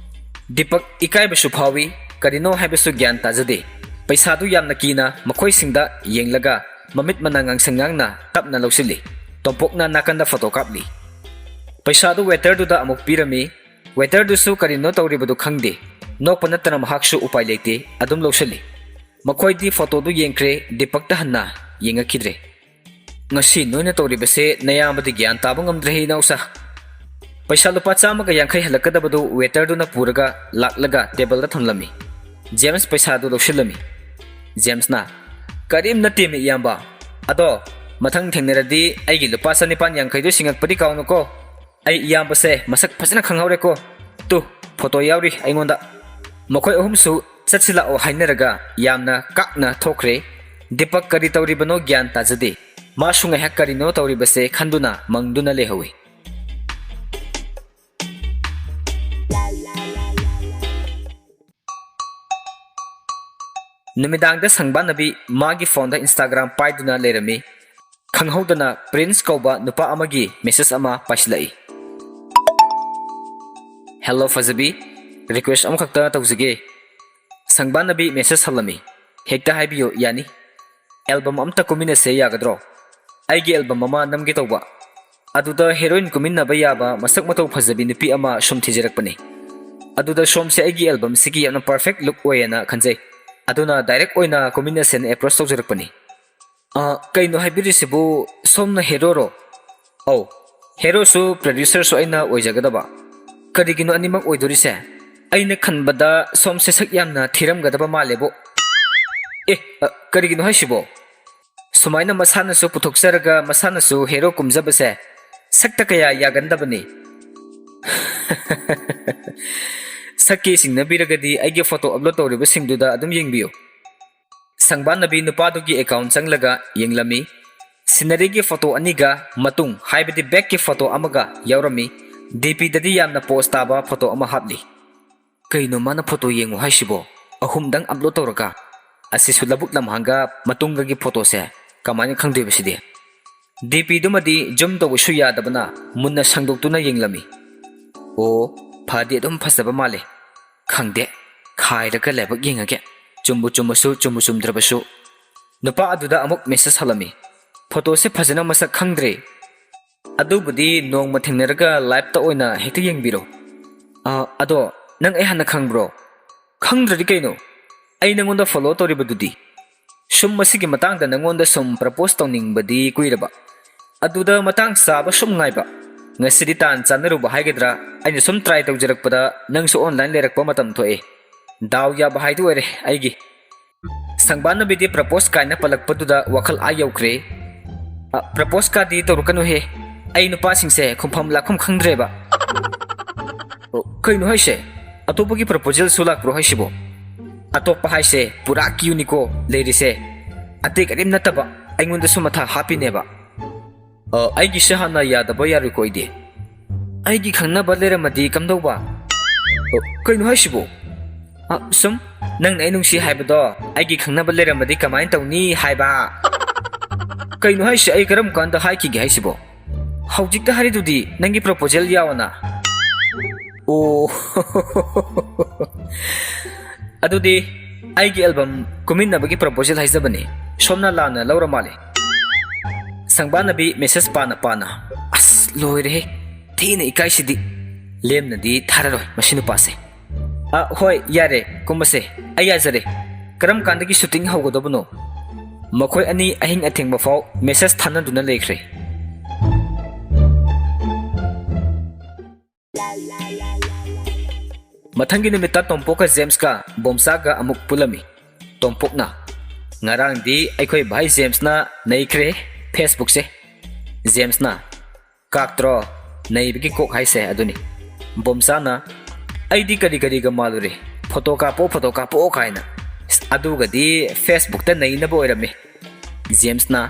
ꯗꯤꯄꯛ ꯏꯀꯥꯏꯕꯁꯨ ꯐꯥꯎꯏ, ꯀꯔꯤꯅꯣ ꯍꯥꯏꯕꯁꯨ ꯒ꯭ꯌꯥꯟ ꯇꯥꯖꯗꯦ꯫ ꯄꯩꯁꯥꯗꯨ ꯌꯥꯝꯅ ꯀꯤꯅ ꯃꯈꯣꯏꯁꯤꯡꯗ ꯌꯦꯡꯂꯒ ꯃꯃꯤꯠ ꯃꯅꯥ ꯉꯥꯡꯁꯪ ꯉꯥꯡꯅ ꯇꯞꯅ ꯂꯧꯁꯤꯜꯂꯤ꯫ ꯇꯣꯝꯄꯣꯛꯅ ꯅꯥꯀꯟꯗ ꯐꯣꯇꯣ ꯀꯥꯞꯂꯤ꯫ ꯄꯩꯁꯥꯗꯨ ꯋꯦꯇꯔꯗꯨꯗ ꯑꯃꯨꯛ ꯄꯤꯔꯝꯃꯤ꯫ ꯋꯦꯇꯔꯗꯨꯁꯨ ꯀꯔꯤꯅꯣ ꯇꯧꯔꯤꯕꯗꯨ ꯈꯪꯗꯦ꯫ ꯅꯣꯛꯄ ꯅꯠꯇꯅ ꯃꯍꯥꯛꯁꯨ ꯎꯄꯥꯏ ꯂꯩꯇꯦ, ꯑꯗꯨꯝ ꯂꯧꯁꯤꯜꯂꯤ꯫ ꯃꯈꯣꯏꯗꯤ ꯐꯣꯇꯣꯗꯨ ꯌꯦꯡꯈ꯭ꯔꯦ, ꯗꯤꯄꯛꯇ ꯍꯟꯅ ꯌꯦꯡꯉꯛꯈꯤꯗ꯭ꯔꯦ꯫ "ꯉꯁꯤ ꯅꯣꯏꯅ ꯇꯧꯔꯤꯕꯁꯦ ꯅꯌꯥꯝꯕꯗꯤ ꯒ꯭ꯌꯥꯟ ꯇꯥꯕ ꯉꯝꯗ꯭ꯔꯦꯍꯦ, ꯏꯅꯥꯎꯁꯥ꯫" ꯄꯩꯁꯥ ꯂꯨꯄꯥ ꯆꯥꯝꯃꯒ ꯌꯥꯡꯈꯩ ꯍꯜꯂꯛꯀꯗꯕꯗꯨ ꯋꯦꯇꯔꯗꯨꯅ ꯄꯨꯔꯒ ꯂꯥꯛꯂꯒ ꯇꯦꯕꯜꯗ ꯊꯝꯂꯝꯃꯤ꯫ ꯖꯦꯝꯁ ꯄꯩꯁꯥꯗꯨ ꯂꯧꯁꯤꯜꯂꯝꯃꯤ꯫ ꯖꯦꯝꯁꯅ, "ꯀꯔꯤꯝ ꯅꯠꯇꯦꯃꯤ, ꯏꯌꯥꯝꯕ꯫ ꯑꯗꯣ, ꯃꯊꯪ ꯊꯦꯡꯅꯔꯗꯤ ꯑꯩꯒꯤ ꯂꯨꯄꯥ ꯆꯅꯤꯄꯥꯟ ꯌꯥꯡꯈꯩꯗꯨ ꯁꯤꯡꯉꯛꯄꯗꯤ ꯀꯥꯎꯅꯨꯀꯣ꯫ ꯑꯩ ꯏꯌꯥꯝꯕꯁꯦ ꯃꯁꯛ ꯐꯖꯅ ꯈꯪꯍꯧꯔꯦꯀꯣ꯫ ꯇꯨ, ꯐꯣꯇꯣ ꯌꯥꯎꯔꯤ ꯑꯩꯉꯣꯟꯗ꯫" ꯃꯈꯣꯏ ꯑꯍꯨꯝꯁꯨ ꯆꯠꯁꯤ ꯂꯥꯛꯑꯣ ꯍꯥꯏꯅꯔꯒ ꯌꯥꯝꯅ ꯀꯥꯛꯅ ꯊꯣꯛꯈ꯭ꯔꯦ꯫ ꯗꯤꯄꯛ ꯀꯔꯤ ꯇꯧꯔꯤꯕꯅꯣ ꯒ꯭ꯌꯥꯟ ꯇꯥꯖꯗꯦ꯫ ꯃꯥꯁꯨ ꯉꯥꯏꯍꯥꯛ ꯀꯔꯤꯅꯣ ꯇꯧꯔꯤꯕꯁꯦ ꯈꯟꯗꯨꯅ ꯃꯪꯗꯨꯅ ꯂꯩꯍꯧꯏ꯫ ꯅꯨꯃꯤꯗꯥꯡꯗ ꯁꯪꯕꯥꯅꯕꯤ ꯃꯥꯒꯤ ꯐꯣꯟꯗ Instagram ꯄꯥꯏꯗꯨꯅ ꯂꯩꯔꯝꯃꯤ꯫ ꯈꯪꯍꯧꯗꯅ ꯄ꯭ꯔꯤꯟꯁ ꯀꯧꯕ ꯅꯨꯄꯥ ꯑꯃꯒꯤ ꯃꯦꯁꯦꯖ ꯑꯃ ꯄꯥꯏꯁꯤꯜꯂꯛꯏ꯫ "ꯍꯦꯜꯂꯣ ꯐꯖꯕꯤ, ꯔꯤꯀ꯭ꯋꯦꯁ ꯑꯃꯈꯛꯇ ꯇꯧꯖꯒꯦ꯫" ꯁꯪꯕꯥꯅꯕꯤ ꯃꯦꯁꯦꯖ ꯍꯜꯂꯝꯃꯤ꯫ "ꯍꯦꯛꯇ ꯍꯥꯏꯕꯤꯌꯨ, ꯌꯥꯅꯤ꯫" "ꯑꯦꯜꯕꯝ ꯑꯝꯇ ꯀꯨꯝꯃꯤꯟꯅꯁꯦ ꯌꯥꯒꯗ꯭ꯔꯣ? ꯑꯩꯒꯤ ꯑꯦꯜꯕꯝ ꯑꯃ ꯅꯝꯒꯦ ꯇꯧꯕ꯫ ꯑꯗꯨꯗ ꯍꯦꯔꯣꯏꯟ ꯀꯨꯝꯃꯤꯟꯅꯕ ꯌꯥꯕ ꯃꯁꯛ ꯃꯇꯧ ꯐꯖꯕꯤ ꯅꯨꯄꯤ ꯑꯃ ꯁꯨꯝ ꯊꯤꯖꯔꯛꯄꯅꯤ꯫ ꯑꯗꯨꯗ ꯁꯣꯝꯁꯦ ꯑꯩꯒꯤ ꯑꯦꯜꯕꯝꯁꯤꯒꯤ ꯌꯥꯝꯅ ꯄꯔꯐꯦꯛ ꯂꯨꯛ ꯑꯣꯏꯌꯦꯅ ꯈꯟꯖꯩ꯫ ꯑꯗꯨꯅ ꯗꯥꯏꯔꯦꯛ ꯑꯣꯏꯅ ꯀꯨꯝꯃꯤꯟꯅꯁꯦꯅ ꯑꯦꯄ꯭ꯔꯣꯁ ꯇꯧꯖꯔꯛꯄꯅꯤ꯫" "ꯑ, ꯀꯩꯅꯣ ꯍꯥꯏꯕꯤꯔꯤꯁꯤꯕꯨ? ꯁꯣꯝꯅ ꯍꯦꯔꯣꯔꯣ?" "ꯑꯧ, ꯍꯦꯔꯣꯁꯨ ꯄ꯭ꯔꯗ꯭ꯌꯨꯁꯔꯁꯨ ꯑꯩꯅ ꯑꯣꯏꯖꯒꯗꯕ꯫ ꯀꯔꯤꯒꯤꯅꯣ ꯑꯅꯤꯃꯛ ꯑꯣꯏꯗꯣꯔꯤꯁꯦ? ꯑꯩꯅ ꯈꯟꯕꯗ ꯁꯣꯝꯁꯦ ꯁꯛ ꯌꯥꯝꯅ ꯊꯤꯔꯝꯒꯗꯕ ꯃꯥꯜꯂꯦꯕꯣ꯫" "ꯑꯦ, ꯑ, ꯀꯔꯤꯒꯤꯅꯣ ꯍꯥꯏꯁꯤꯕꯣ? ꯁꯨꯃꯥꯏꯅ ꯃꯁꯥꯅꯁꯨ ꯄꯨꯊꯣꯛꯆꯔꯒ ꯃꯁꯥꯅꯁꯨ ꯍꯦꯔꯣ ꯀꯨꯝꯖꯕꯁꯦ ꯁꯛꯇ ꯀꯌꯥ ꯌꯥꯒꯟꯗꯕꯅꯤ꯫ ꯁꯛꯀꯤ ꯁꯤꯡꯅꯕꯤꯔꯒꯗꯤ ꯑꯩꯒꯤ ꯐꯣꯇꯣ ꯑꯞꯂꯣꯗ ꯇꯧꯔꯤꯕꯁꯤꯡꯗꯨꯗ ꯑꯗꯨꯝ ꯌꯦꯡꯕꯤꯌꯨ꯫ ꯁꯪꯕꯥꯟꯅꯕꯤ ꯅꯨꯄꯥꯗꯨꯒꯤ ꯑꯦꯀꯥꯎꯟ ꯆꯪꯂꯒ ꯌꯦꯡꯂꯝꯃꯤ꯫ ꯁꯤꯅꯔꯤꯒꯤ ꯐꯣꯇꯣ ꯑꯅꯤꯒ ꯃꯇꯨꯡ, ꯍꯥꯏꯕꯗꯤ ꯕꯦꯛꯀꯤ ꯐꯣꯇꯣ ꯑꯃꯒ ꯌꯥꯎꯔꯝꯃꯤ꯫ ꯗꯤ ꯄꯤꯗꯗꯤ ꯌꯥꯝꯅ ꯄꯣꯁ ꯇꯥꯕ ꯐꯣꯇꯣ ꯑꯃ ꯍꯥꯞꯂꯤ꯫ ꯀꯩꯅꯣ ꯃꯥꯅ ꯐꯣꯇꯣ ꯌꯦꯡꯉꯨ ꯍꯥꯏꯁꯤꯕꯣ? ꯑꯍꯨꯝꯗꯪ ꯑꯞꯂꯣꯗ ꯇꯧꯔꯒ? ꯑꯁꯤꯁꯨ ꯂꯧꯕꯨꯛ ꯂꯝꯍꯥꯡꯒ ꯃꯇꯨꯡꯒꯒꯤ ꯐꯣꯇꯣꯁꯦ ꯀꯃꯥꯏꯅ ꯈꯪꯗꯣꯏꯕ ꯁꯤꯗꯤ? ꯗꯤ ꯄꯤꯗꯨꯃꯗꯤ ꯖꯨꯝ ꯇꯧꯕꯁꯨ ꯌꯥꯗꯕꯅ ꯃꯨꯟꯅ ꯁꯪꯗꯣꯛꯇꯨꯅ ꯌꯦꯡꯂꯝꯃꯤ꯫ ꯑꯣ, ꯐꯗꯤ ꯑꯗꯨꯝ ꯐꯖꯕ ꯃꯥꯜꯂꯦ꯫ ꯈꯪꯗꯦ, ꯈꯥꯏꯔꯒ ꯂꯥꯏꯕꯛ ꯌꯦꯡꯉꯒꯦ꯫ ꯆꯨꯝꯕꯨ ꯆꯨꯝꯃꯁꯨ, ꯆꯨꯝꯕꯨ ꯆꯨꯝꯗ꯭ꯔꯕꯁꯨ꯫ ꯅꯨꯄꯥ ꯑꯗꯨꯗ ꯑꯃꯨꯛ ꯃꯦꯁꯦꯖ ꯍꯜꯂꯝꯃꯤ꯫ ꯐꯣꯇꯣꯁꯦ ꯐꯖꯅ ꯃꯁꯛ ꯈꯪꯗ꯭ꯔꯦ꯫ ꯑꯗꯨꯕꯨꯗꯤ ꯅꯣꯡꯃ ꯊꯦꯡꯅꯔꯒ ꯂꯥꯏꯞꯇ ꯑꯣꯏꯅ ꯍꯦꯛꯇ ꯌꯦꯡꯕꯤꯔꯣ꯫ ꯑ, ꯑꯗꯣ ꯅꯪ ꯑꯩ ꯍꯥꯟꯅ ꯈꯪꯕ꯭ꯔꯣ? ꯈꯪꯗ꯭ꯔꯗꯤ ꯀꯩꯅꯣ? ꯑꯩ ꯅꯪꯉꯣꯟꯗ ꯐꯣꯂꯣ ꯇꯧꯔꯤꯕꯗꯨꯗꯤ꯫ ꯁꯨꯝ ꯃꯁꯤꯒꯤ ꯃꯇꯥꯡꯗ ꯅꯪꯉꯣꯟꯗ ꯁꯨꯝ ꯄ꯭ꯔꯄꯣꯁ ꯇꯧꯅꯤꯡꯕꯗꯤ ꯀꯨꯏꯔꯕ꯫ ꯑꯗꯨꯗ ꯃꯇꯥꯡ ꯆꯥꯕ ꯁꯨꯝ ꯉꯥꯏꯕ꯫ ꯉꯁꯤꯗꯤ ꯇꯥꯟ ꯆꯥꯟꯅꯔꯨꯕ ꯍꯥꯏꯒꯗ꯭ꯔꯥ, ꯑꯩꯅ ꯁꯨꯝ ꯇ꯭ꯔꯥꯏ ꯇꯧꯖꯔꯛꯄꯗ ꯅꯪꯁꯨ ꯑꯣꯟꯂꯥꯏꯟ ꯂꯩꯔꯛꯄ ꯃꯇꯝ ꯊꯣꯛꯑꯦ꯫ ꯗꯥꯎ ꯌꯥꯕ ꯍꯥꯏꯗꯨ ꯑꯣꯏꯔꯦ ꯑꯩꯒꯤ꯫ ꯁꯪꯕꯥꯟꯅꯕꯤꯗꯤ ꯄ꯭ꯔꯄꯣꯁ ꯀꯥꯏꯅ ꯄꯜꯂꯛꯄꯗꯨꯗ ꯋꯥꯈꯜ ꯑꯥ ꯌꯧꯈ꯭ꯔꯦ꯫ ꯑ, ꯄ꯭ꯔꯄꯣꯁ ꯀꯥꯗꯤ ꯇꯧꯔꯛꯀꯅꯨꯍꯦ꯫ ꯑꯩ ꯅꯨꯄꯥꯁꯤꯡꯁꯦ ꯈꯨꯝꯐꯝ ꯂꯥꯛꯐꯝ ꯈꯪꯗ꯭ꯔꯦꯕ꯫ ꯑꯣ, ꯀꯩꯅꯣ ꯍꯥꯏꯁꯦ? ꯑꯇꯣꯞꯄꯒꯤ ꯄ꯭ꯔꯄꯣꯖꯦꯜꯁꯨ ꯂꯥꯛꯄ꯭ꯔꯣ ꯍꯥꯏꯁꯤꯕꯣ? ꯑꯇꯣꯞꯄ ꯍꯥꯏꯁꯦ ꯄꯨꯔꯥ ꯀ꯭ꯌꯨꯅꯤꯀꯣ ꯂꯩꯔꯤꯁꯦ꯫ ꯑꯇꯩ ꯀꯔꯤꯝ ꯅꯠꯇꯕ ꯑꯩꯉꯣꯟꯗꯁꯨ ꯃꯊꯥ ꯍꯥꯞꯄꯤꯅꯦꯕ꯫ ꯑ, ꯑꯩꯒꯤꯁꯦ ꯍꯥꯟꯅ ꯌꯥꯗꯕ ꯌꯥꯔꯣꯏꯀꯣ ꯑꯩꯗꯤ꯫ ꯑꯩꯒꯤ ꯈꯪꯅꯕ ꯂꯩꯔꯝꯃꯗꯤ ꯀꯝꯗꯧꯕ? ꯑ, ꯀꯩꯅꯣ ꯍꯥꯏꯁꯤꯕꯣ? ꯑ, ꯁꯨꯝ ꯅꯪꯅ ꯑꯩ ꯅꯨꯡꯁꯤ ꯍꯥꯏꯕꯗꯣ ꯑꯩꯒꯤ ꯈꯪꯅꯕ ꯂꯩꯔꯝꯃꯗꯤ ꯀꯃꯥꯏꯅ ꯇꯧꯅꯤ ꯍꯥꯏꯕ? ꯀꯩꯅꯣ ꯍꯥꯏꯁꯦ? ꯑꯩ ꯀꯔꯝ ꯀꯥꯟꯗ ꯍꯥꯏꯈꯤꯒꯦ ꯍꯥꯏꯁꯤꯕꯣ? ꯍꯧꯖꯤꯛꯇ ꯍꯥꯏꯔꯤꯗꯨꯗꯤ ꯅꯪꯒꯤ ꯄ꯭ꯔꯄꯣꯖꯦꯜ ꯌꯥꯎꯅ꯫ ꯑꯣ꯫ ꯑꯗꯨꯗꯤ ꯑꯩꯒꯤ ꯑꯦꯜꯕꯝ ꯀꯨꯝꯃꯤꯟꯅꯕꯒꯤ ꯄ꯭ꯔꯄꯣꯖꯦꯜ ꯍꯥꯏꯖꯕꯅꯤ꯫ ꯁꯣꯝꯅ ꯂꯥꯟꯅ ꯂꯧꯔ ꯃꯥꯜꯂꯦ꯫ ꯁꯪꯕꯥꯟꯅꯕꯤ ꯃꯦꯁꯦꯖ ꯄꯥꯅ ꯄꯥꯅ꯫ ꯑꯁ, ꯂꯣꯏꯔꯦꯍꯦ꯫ ꯊꯤꯅ ꯏꯀꯥꯏꯁꯤꯗꯤ꯫ ꯂꯦꯝꯅꯗꯤ ꯊꯥꯔꯔꯣꯏ ꯃꯁꯤ ꯅꯨꯄꯥꯁꯦ꯫ ꯑ, ꯍꯣꯏ, ꯌꯥꯔꯦ, ꯀꯨꯝꯃꯁꯦ꯫ ꯑꯩ ꯌꯥꯖꯔꯦ꯫ ꯀꯔꯝ ꯀꯥꯟꯗꯒꯤ ꯁꯨꯇꯤꯡ ꯍꯧꯒꯗꯕꯅꯣ? ꯃꯈꯣꯏ ꯑꯅꯤ ꯑꯍꯤꯡ ꯑꯊꯦꯡꯕ ꯐꯥꯎ ꯃꯦꯁꯦꯖ ꯊꯥꯅꯗꯨꯅ ꯂꯩꯈ꯭ꯔꯦ꯫ ꯃꯊꯪꯒꯤ ꯅꯨꯃꯤꯠꯇ ꯇꯣꯝꯄꯣꯛꯀ ꯖꯦꯝꯁꯀ ꯕꯣꯝꯆꯥꯒ ꯑꯃꯨꯛ ꯄꯨꯜꯂꯝꯃꯤ꯫ ꯇꯣꯝꯄꯣꯛꯅ, ꯉꯔꯥꯡꯗꯤ ꯑꯩꯈꯣꯏ ꯚꯥꯏ ꯖꯦꯝꯁꯅ ꯅꯩꯈ꯭ꯔꯦ Facebookꯁꯦ꯫ ꯖꯦꯝꯁꯅ, "ꯀꯥꯛꯇ꯭ꯔꯣ ꯅꯩꯕꯒꯤ ꯀꯣꯛ ꯍꯥꯏꯁꯦ?" ꯑꯗꯨꯅꯤ꯫ ꯕꯣꯝꯆꯥꯅ, "ꯑꯩꯗꯤ ꯀꯔꯤ ꯀꯔꯤꯒ ꯃꯥꯜꯂꯨꯔꯦ, ꯐꯣꯇꯣ ꯀꯥꯞꯄꯛꯑꯣ, ꯐꯣꯇꯣ ꯀꯥꯞꯄꯛꯑꯣ ꯀꯥꯏꯅ꯫ ꯑꯁ, ꯑꯗꯨꯒꯗꯤ Facebookꯇ ꯅꯩꯅꯕ ꯑꯣꯏꯔꯝꯃꯦ꯫" ꯖꯦꯝꯁꯅ,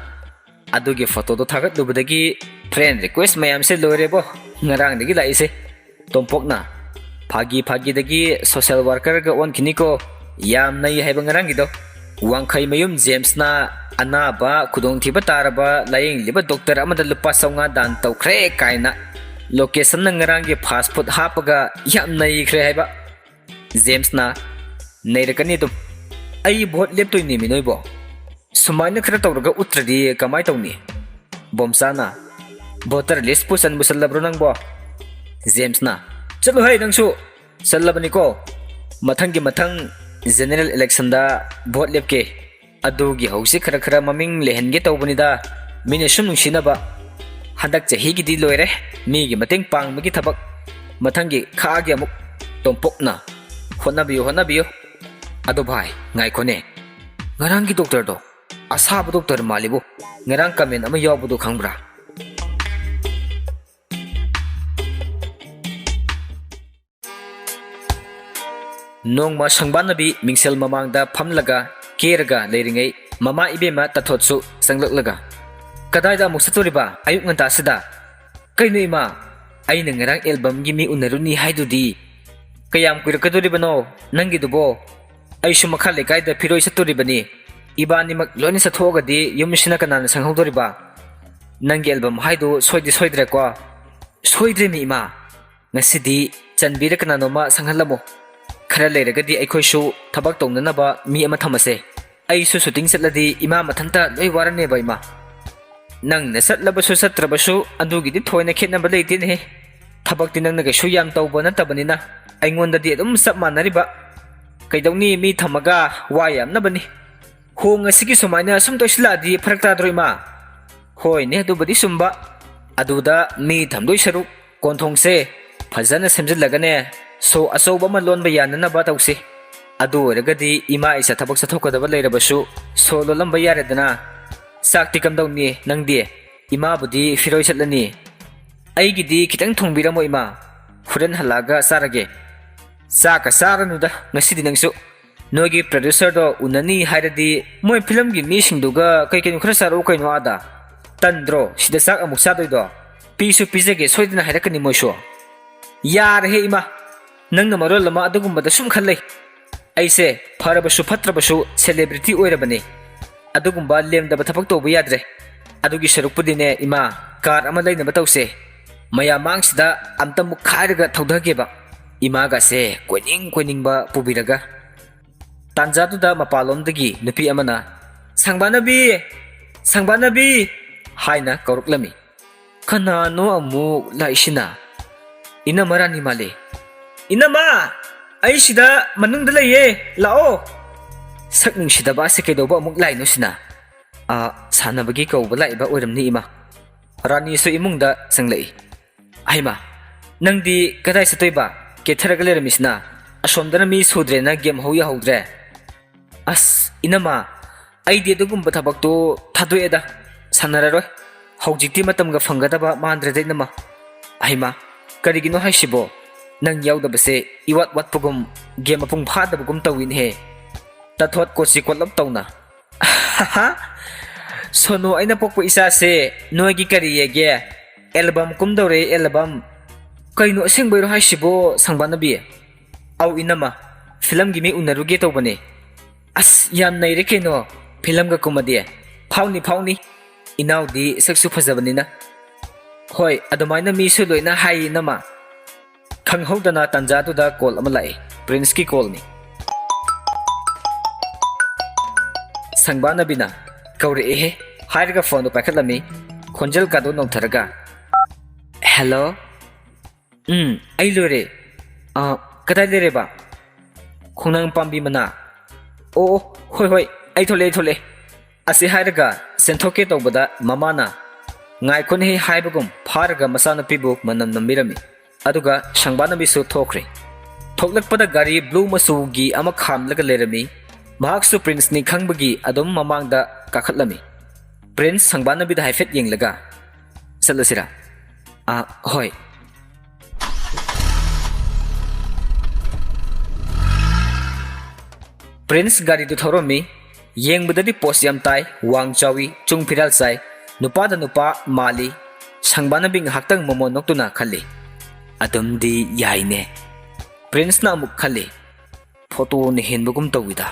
"ꯑꯗꯨꯒꯤ ꯐꯣꯇꯣꯗꯣ ꯊꯥꯒꯠꯂꯨꯕꯗꯒꯤ friend request ꯃꯌꯥꯝꯁꯦ ꯂꯣꯏꯔꯦꯕꯣ, ꯉꯔꯥꯡꯗꯒꯤ ꯂꯥꯛꯏꯁꯦ꯫" ꯇꯣꯝꯄꯣꯛꯅ, "ꯐꯥꯒꯤ ꯐꯥꯒꯤꯗꯒꯤ social workerꯒ ꯑꯣꯟꯈꯤꯅꯤꯀꯣ, ꯌꯥꯝ ꯅꯩ ꯍꯥꯏꯕ ꯉꯔꯥꯡꯒꯤꯗꯣ꯫ ꯋꯥꯡꯈꯩ ꯃꯌꯨꯝ ꯖꯦꯝꯁꯅ ꯑꯅꯥꯕ ꯈꯨꯗꯣꯡꯊꯤꯕ ꯇꯥꯔꯕ ꯂꯥꯌꯦꯡꯂꯤꯕ ꯗꯣꯛꯇꯔ ꯑꯃꯗ ꯂꯨꯄꯥ ꯆꯥꯝꯃꯉꯥ ꯗꯥꯟ ꯇꯧꯈ꯭ꯔꯦ ꯀꯥꯏꯅ꯫ Locationꯅ ꯉꯔꯥꯡꯒꯤ fast food ꯍꯥꯞꯄꯒ ꯌꯥꯝ ꯅꯩꯈ꯭ꯔꯦ ꯍꯥꯏꯕ꯫" ꯖꯦꯝꯁꯅ, "ꯅꯩꯔꯛꯀꯅꯤ ꯑꯗꯨꯝ꯫ ꯑꯩ ꯚꯣꯠ ꯂꯦꯞꯇꯣꯏꯅꯦꯃꯤ ꯅꯣꯏꯕꯣ꯫ ꯁꯨꯃꯥꯏꯅ ꯈꯔ ꯇꯧꯔꯒ ꯎꯠꯇ꯭ꯔꯗꯤ ꯀꯃꯥꯏ ꯇꯧꯅꯤ?" ꯕꯣꯝꯆꯥꯅ, "Voter listꯄꯨ ꯆꯟꯕꯨ ꯆꯜꯂꯕ꯭ꯔꯣ ꯅꯪꯕꯣ?" ꯖꯦꯝꯁꯅ, "ꯆꯠꯂꯨꯍꯦ ꯅꯪꯁꯨ, ꯆꯜꯂꯕꯅꯤꯀꯣ꯫ ꯃꯊꯪꯒꯤ ꯃꯊꯪ general electionꯗ ꯚꯣꯠ ꯂꯦꯞꯀꯦ꯫ ꯑꯗꯨꯒꯤ ꯍꯧꯖꯤꯛ ꯈꯔ ꯈꯔ ꯃꯃꯤꯡ ꯂꯩꯍꯟꯒꯦ ꯇꯧꯕꯅꯤꯗ, ꯃꯤꯅ ꯁꯨꯝ ꯅꯨꯡꯁꯤꯅꯕ꯫ ꯍꯟꯗꯛ ꯆꯍꯤꯒꯤꯗꯤ ꯂꯣꯏꯔꯦ ꯃꯤꯒꯤ ꯃꯇꯦꯡ ꯄꯥꯡꯕꯒꯤ ꯊꯕꯛ, ꯃꯊꯪꯒꯤ ꯈꯥꯛꯑꯒꯦ ꯑꯃꯨꯛ꯫" ꯇꯣꯝꯄꯣꯛꯅ, "ꯍꯣꯠꯅꯕꯤꯌꯨ, ꯍꯣꯠꯅꯕꯤꯌꯨ꯫ ꯑꯗꯣ ꯚꯥꯏ, ꯉꯥꯏꯈꯣꯅꯦ, ꯉꯔꯥꯡꯒꯤ ꯗꯣꯛꯇꯔꯗꯣ ꯑꯁꯥꯕ ꯗꯣꯛꯇꯔ ꯃꯥꯜꯂꯤꯕꯨ꯫ ꯉꯔꯥꯡ comment ꯑꯃ ꯌꯥꯎꯕꯗꯣ ꯈꯪꯕ꯭ꯔꯥ?" ꯅꯣꯡꯃ ꯁꯪꯕꯥꯟꯅꯕꯤ ꯃꯤꯡꯁꯦꯜ ꯃꯃꯥꯡꯗ ꯐꯝꯂꯒ ꯀꯦꯔꯒ ꯂꯩꯔꯤꯉꯩ, ꯃꯃꯥ ꯏꯕꯦꯝꯃ ꯇꯥꯊꯣꯠꯁꯨ ꯆꯪꯂꯛꯂꯒ, "ꯀꯗꯥꯏꯗ ꯑꯃꯨꯛ ꯆꯠꯇꯣꯔꯤꯕ ꯑꯌꯨꯛ ꯉꯟꯇꯥꯁꯤꯗ?" "ꯀꯩꯅꯣ ꯏꯃꯥ, ꯑꯩꯅ ꯉꯔꯥꯡ albumꯒꯤ ꯃꯤ ꯎꯅꯔꯨꯅꯤ ꯍꯥꯏꯗꯨꯗꯤ?" "ꯀꯌꯥꯝ ꯀꯨꯏꯔꯛꯀꯗꯣꯔꯤꯕꯅꯣ ꯅꯪꯒꯤꯗꯨꯕꯣ? ꯑꯩꯁꯨ ꯃꯈꯥ ꯂꯩꯀꯥꯏꯗ ꯐꯤꯔꯣꯏ ꯆꯠꯇꯣꯔꯤꯕꯅꯤ꯫ ꯏꯕꯥꯅꯤꯃꯛ ꯂꯣꯏꯅ ꯆꯠꯊꯣꯛꯑꯒꯗꯤ ꯌꯨꯝꯁꯤꯅ ꯀꯅꯥꯅ ꯁꯪꯍꯧꯗꯣꯔꯤꯕ? ꯅꯪꯒꯤ album ꯍꯥꯏꯗꯨ ꯁꯣꯏꯗꯤ ꯁꯣꯏꯗ꯭ꯔꯦꯀꯣ?" "ꯁꯣꯏꯗ꯭ꯔꯦꯃꯤ ꯏꯃꯥ꯫ ꯉꯁꯤꯗꯤ ꯆꯟꯕꯤꯔ ꯀꯅꯥꯅꯣꯃ ꯁꯪꯍꯜꯂꯝꯃꯣ꯫ ꯈꯔ ꯂꯩꯔꯒꯗꯤ ꯑꯩꯈꯣꯏꯁꯨ ꯊꯕꯛ ꯇꯧꯅꯅꯕ ꯃꯤ ꯑꯃ ꯊꯝꯃꯁꯦ꯫ ꯑꯩꯁꯨ shooting ꯆꯠꯂꯗꯤ ꯏꯃꯥ ꯃꯊꯟꯇ ꯂꯣꯏ ꯋꯥꯔꯅꯦꯕ ꯏꯃꯥ꯫" "ꯅꯪꯅ ꯆꯠꯂꯕꯁꯨ ꯆꯠꯇ꯭ꯔꯕꯁꯨ ꯑꯗꯨꯒꯤꯗꯤ ꯊꯣꯏꯅ ꯈꯦꯠꯅꯕ ꯂꯩꯇꯦꯅꯦꯍꯦ꯫ ꯊꯕꯛꯇꯤ ꯅꯪꯅ ꯀꯩꯁꯨ ꯌꯥꯝ ꯇꯧꯕ ꯅꯠꯇꯕꯅꯤꯅ ꯑꯩꯉꯣꯟꯗꯗꯤ ꯑꯗꯨꯝ ꯆꯞ ꯃꯥꯟꯅꯔꯤꯕ꯫ ꯀꯩꯗꯧꯅꯤ, ꯃꯤ ꯊꯝꯃꯒ ꯋꯥ ꯌꯥꯝꯅꯕꯅꯤ꯫ ꯍꯣ, ꯉꯁꯤꯒꯤ ꯁꯨꯃꯥꯏꯅ ꯁꯨꯝ ꯇꯣꯏꯁꯤꯜꯂꯛꯑꯗꯤ ꯐꯔꯛ ꯇꯥꯗ꯭ꯔꯣ ꯏꯃꯥ?" "ꯍꯣꯏꯅꯦ, ꯑꯗꯨꯕꯨꯗꯤ ꯆꯨꯝꯕ꯫ ꯑꯗꯨꯗ ꯃꯤ ꯊꯝꯗꯣꯏ ꯁꯔꯨꯛ ꯀꯣꯟꯊꯣꯡꯁꯦ ꯐꯖꯅ ꯁꯦꯝꯖꯤꯜꯂꯒꯅꯦ, show ꯑꯆꯧꯕ ꯑꯃ ꯂꯣꯟꯕ ꯌꯥꯅꯅꯕ ꯇꯧꯁꯤ꯫ ꯑꯗꯨ ꯑꯣꯏꯔꯒꯗꯤ ꯏꯃꯥ ꯏꯆꯥ ꯊꯕꯛ ꯆꯠꯊꯣꯛꯀꯗꯕ ꯂꯩꯔꯕꯁꯨ ꯁꯣ ꯂꯣꯜꯂꯝꯕ ꯌꯥꯔꯦꯗꯅ꯫ ꯆꯥꯛꯇꯤ ꯀꯝꯗꯧꯅꯤ ꯅꯪꯗꯤ? ꯏꯃꯥꯕꯨꯗꯤ ꯐꯤꯔꯣꯏ ꯆꯠꯂꯅꯤ꯫ ꯑꯩꯒꯤꯗꯤ ꯈꯤꯇꯪ ꯊꯣꯡꯕꯤꯔꯝꯃꯣ ꯏꯃꯥ, ꯍꯣꯔꯦꯟ ꯍꯜꯂꯛꯑꯒ ꯆꯥꯔꯒꯦ꯫ ꯆꯥꯛꯀ ꯆꯥꯔꯅꯨꯗ ꯉꯁꯤꯗꯤ ꯅꯪꯁꯨ꯫ ꯅꯣꯏꯒꯤ ꯄ꯭ꯔꯗ꯭ꯌꯨꯁꯔꯗꯣ ꯎꯅꯅꯤ ꯍꯥꯏꯔꯗꯤ ꯃꯣꯏ ꯐꯤꯂꯝꯒꯤ ꯃꯤꯁꯤꯡꯗꯨꯒ ꯀꯩ ꯀꯩꯅꯣ ꯈꯔ ꯆꯥꯔꯛꯎ ꯀꯩꯅꯣ ꯑꯥꯗ꯫ ꯇꯟꯗ꯭ꯔꯣ ꯁꯤꯗ ꯆꯥꯛ ꯑꯃꯨꯛ ꯆꯥꯗꯣꯏꯗꯣ? ꯄꯤꯁꯨ ꯄꯤꯖꯒꯦ ꯁꯣꯏꯗꯅ ꯍꯥꯏꯔꯛꯀꯅꯤ ꯃꯣꯏꯁꯨ꯫ ꯌꯥꯔꯦꯍꯦ ꯏꯃꯥ, ꯅꯪꯅ ꯃꯔꯣꯜ ꯑꯃ ꯑꯗꯨꯒꯨꯝꯕꯗ ꯁꯨꯝ ꯈꯜ ꯂꯩ꯫ ꯑꯩꯁꯦ ꯐꯔꯕꯁꯨ ꯐꯠꯇ꯭ꯔꯕꯁꯨ ꯁꯦꯂꯦꯕ꯭ꯔꯤꯇꯤ ꯑꯣꯏꯔꯕꯅꯤ꯫ ꯑꯗꯨꯒꯨꯝꯕ ꯂꯦꯝꯗꯕ ꯊꯕꯛ ꯇꯧꯕ ꯌꯥꯗ꯭ꯔꯦ꯫ ꯑꯗꯨꯒꯤ ꯁꯔꯨꯛꯄꯨꯗꯤꯅꯦ ꯏꯃꯥ, ꯀꯥꯔ ꯑꯃ ꯂꯩꯅꯕ ꯇꯧꯁꯦ꯫ ꯃꯌꯥꯝ ꯃꯥꯡꯁꯤꯗ ꯑꯝꯇ ꯃꯨꯛꯈꯥꯏꯔꯒ ꯊꯧꯊꯒꯦꯕ꯫ ꯏꯃꯥꯒꯁꯦ ꯀꯣꯏꯅꯤꯡ ꯀꯣꯏꯅꯤꯡꯕ ꯄꯨꯕꯤꯔꯒ꯫ ꯇꯥꯟꯖꯥꯗꯨꯗ ꯃꯄꯥꯟꯂꯣꯝꯗꯒꯤ ꯅꯨꯄꯤ ꯑꯃꯅ, "ꯁꯪꯕꯥꯅꯕꯤ! ꯁꯪꯕꯥꯅꯕꯤ!" ꯍꯥꯏꯅ ꯀꯧꯔꯛꯂꯝꯃꯤ꯫ ꯀꯅꯥꯅꯣ ꯑꯃꯨꯛ ꯂꯥꯛꯏꯁꯤꯅ? ꯏꯅꯝꯃ ꯔꯥꯅꯤ ꯃꯥꯜꯂꯦ꯫ "ꯏꯅꯝꯃ! ꯑꯩ ꯁꯤꯗ ꯃꯅꯨꯡꯗ ꯂꯩꯌꯦ, ꯂꯥꯛꯑꯣ!" ꯁꯛ ꯅꯨꯡꯁꯤꯗꯕ ꯑꯁꯤ ꯀꯩꯗꯧꯕ ꯑꯃꯨꯛ ꯂꯥꯛꯏꯅꯣ ꯁꯤꯅ? ꯑꯥ, ꯁꯥꯟꯅꯕꯒꯤ ꯀꯧꯕ ꯂꯥꯛꯏꯕ ꯑꯣꯏꯔꯝꯅꯤ ꯏꯃꯥ꯫ ꯔꯥꯅꯤꯁꯨ ꯏꯃꯨꯡꯗ ꯆꯪꯂꯛꯏ꯫ "ꯍꯩꯃꯥ, ꯅꯪꯗꯤ ꯀꯗꯥꯏ ꯆꯠꯇꯣꯏꯕ? ꯀꯦꯊꯔꯒ ꯂꯩꯔꯝꯃꯤꯁꯤꯅ? ꯑꯁꯣꯝꯗꯅ ꯃꯤ ꯁꯨꯗ꯭ꯔꯦꯅ ꯒꯦꯝ ꯍꯧ ꯌꯥꯍꯧꯗ꯭ꯔꯦ?" "ꯑꯁ, ꯏꯅꯝꯃ, ꯑꯩꯗꯤ ꯑꯗꯨꯒꯨꯝꯕ ꯊꯕꯛꯇꯣ ꯊꯥꯗꯣꯛꯑꯦꯗ, ꯁꯥꯟꯅꯔꯔꯣꯏ꯫ ꯍꯧꯖꯤꯛꯇꯤ ꯃꯇꯝꯒ ꯐꯪꯒꯗꯕ ꯃꯥꯟꯗ꯭ꯔꯦꯗ, ꯏꯅꯝꯃ꯫" "ꯍꯩꯃꯥ, ꯀꯔꯤꯒꯤꯅꯣ ꯍꯥꯏꯁꯤꯕꯣ? ꯅꯪ ꯌꯥꯎꯗꯕꯁꯦ ꯏꯋꯥꯠ ꯋꯥꯠꯄꯒꯨꯝ, ꯒꯦꯝ ꯃꯄꯨꯡ ꯐꯥꯗꯕꯒꯨꯝ ꯇꯧꯏꯅꯦꯍꯦ꯫ ꯇꯊꯣꯠ ꯀꯣꯆꯤ ꯀꯣꯠꯂꯞ ꯇꯧꯅ꯫" "ꯁꯣꯅꯨ, ꯑꯩꯅ ꯄꯣꯛꯄ ꯏꯆꯥꯁꯦ ꯅꯣꯏꯒꯤ ꯀꯔꯤ ꯌꯦꯒꯦ? Album ꯀꯨꯝꯗꯧꯔꯦ, album." "ꯀꯩꯅꯣ, ꯑꯁꯦꯡꯕꯩꯔꯣ ꯍꯥꯏꯁꯤꯕꯣ, ꯁꯪꯕꯥꯅꯕꯤ?" "ꯑꯧ, ꯏꯅꯝꯃ, ꯐꯤꯂꯝꯒꯤ ꯃꯤ ꯎꯅꯔꯨꯒꯦ ꯇꯧꯕꯅꯦ꯫" "ꯑꯁ, ꯌꯥꯝ ꯅꯩꯔꯦ ꯀꯩꯅꯣ, ꯐꯤꯂꯝꯒ ꯀꯨꯝꯃꯗꯤ꯫ ꯐꯥꯎꯅꯤ, ꯐꯥꯎꯅꯤ꯫ ꯏꯅꯥꯎꯗꯤ ꯁꯛꯁꯨ ꯐꯖꯕꯅꯤꯅ꯫" "ꯍꯣꯏ, ꯑꯗꯨꯃꯥꯏꯅ ꯃꯤꯁꯨ ꯂꯣꯏꯅ ꯍꯥꯏꯌꯦ, ꯏꯅꯝꯃ꯫" ꯈꯪꯍꯧꯗꯅ ꯇꯥꯟꯖꯥꯗꯨꯗ ꯀꯣꯜ ꯑꯃ ꯂꯥꯛꯑꯦ꯫ ꯄ꯭ꯔꯤꯟꯁꯀꯤ ꯀꯣꯜꯅꯤ꯫ ꯁꯪꯕꯥꯅꯕꯤꯅ, "ꯀꯧꯔꯛꯑꯦꯍꯦ" ꯍꯥꯏꯔꯒ ꯐꯣꯟꯗꯣ ꯄꯥꯏꯈꯠꯂꯝꯃꯤ꯫ ꯈꯣꯟꯖꯦꯜ ꯀꯥꯗꯣ ꯅꯧꯊꯔꯒ, "ꯍꯦꯜꯂꯣ꯫ ꯎꯝ, ꯑꯩ ꯂꯣꯏꯔꯦ꯫ ꯑ, ꯀꯗꯥꯏ ꯂꯩꯔꯦꯕ? ꯈꯣꯡꯅꯥꯡ ꯄꯥꯝꯕꯤ ꯃꯅꯥ꯫ ꯑꯣ, ꯑꯣ, ꯍꯣꯏ, ꯍꯣꯏ, ꯑꯩ ꯊꯣꯛꯂꯛꯑꯦ, ꯑꯩ ꯊꯣꯛꯂꯛꯑꯦ꯫" ꯑꯁꯤ ꯍꯥꯏꯔꯒ ꯆꯦꯟꯊꯣꯛꯀꯦ ꯇꯧꯕꯗ ꯃꯃꯥꯅ, "ꯉꯥꯏꯈꯣꯅꯦꯍꯦ" ꯍꯥꯏꯕꯒꯨꯝ ꯐꯥꯔꯒ ꯃꯆꯥꯅꯨꯄꯤꯕꯨ ꯃꯅꯝ ꯅꯝꯕꯤꯔꯝꯃꯤ꯫ ꯑꯗꯨꯒ ꯁꯪꯕꯥꯅꯕꯤꯁꯨ ꯊꯣꯛꯈ꯭ꯔꯦ꯫ ꯊꯣꯛꯂꯛꯄꯗ ꯒꯥꯔꯤ blue ꯃꯆꯨꯒꯤ ꯑꯃ ꯈꯥꯝꯂꯒ ꯂꯩꯔꯝꯃꯤ꯫ ꯃꯍꯥꯛꯁꯨ ꯄ꯭ꯔꯤꯟꯁꯅꯤ ꯈꯪꯕꯒꯤ ꯑꯗꯨꯝ ꯃꯃꯥꯡꯗ ꯀꯥꯈꯠꯂꯝꯃꯤ꯫ ꯄ꯭ꯔꯤꯟꯁ ꯁꯪꯕꯥꯅꯕꯤꯗ ꯍꯥꯏꯐꯦꯠ ꯌꯦꯡꯂꯒ, "ꯆꯠꯂꯁꯤꯔꯥ?" "ꯑꯥ, ꯍꯣꯏ꯫" ꯄ꯭ꯔꯤꯟꯁ ꯒꯥꯔꯤꯗꯨ ꯊꯧꯔꯝꯃꯤ꯫ ꯌꯦꯡꯕꯗꯗꯤ ꯄꯣꯁ ꯌꯥꯝ ꯇꯥꯏ, ꯋꯥꯡ ꯆꯥꯎꯏ, ꯆꯨꯡ ꯐꯤꯔꯥꯜ ꯆꯥꯏ, ꯅꯨꯄꯥꯗ ꯅꯨꯄꯥ ꯃꯥꯜꯂꯤ꯫ ꯁꯪꯕꯥꯅꯕꯤ ꯉꯥꯏꯍꯥꯛꯇꯪ ꯃꯃꯣꯟ ꯅꯣꯛꯇꯨꯅ ꯈꯜꯂꯤ, "ꯑꯗꯨꯝꯗꯤ ꯌꯥꯏꯅꯦ꯫" ꯄ꯭ꯔꯤꯟꯁꯅ ꯑꯃꯨꯛ ꯈꯜꯂꯤ, "ꯐꯣꯇꯣꯅ ꯍꯦꯟꯕꯒꯨꯝ ꯇꯧꯏꯗ꯫"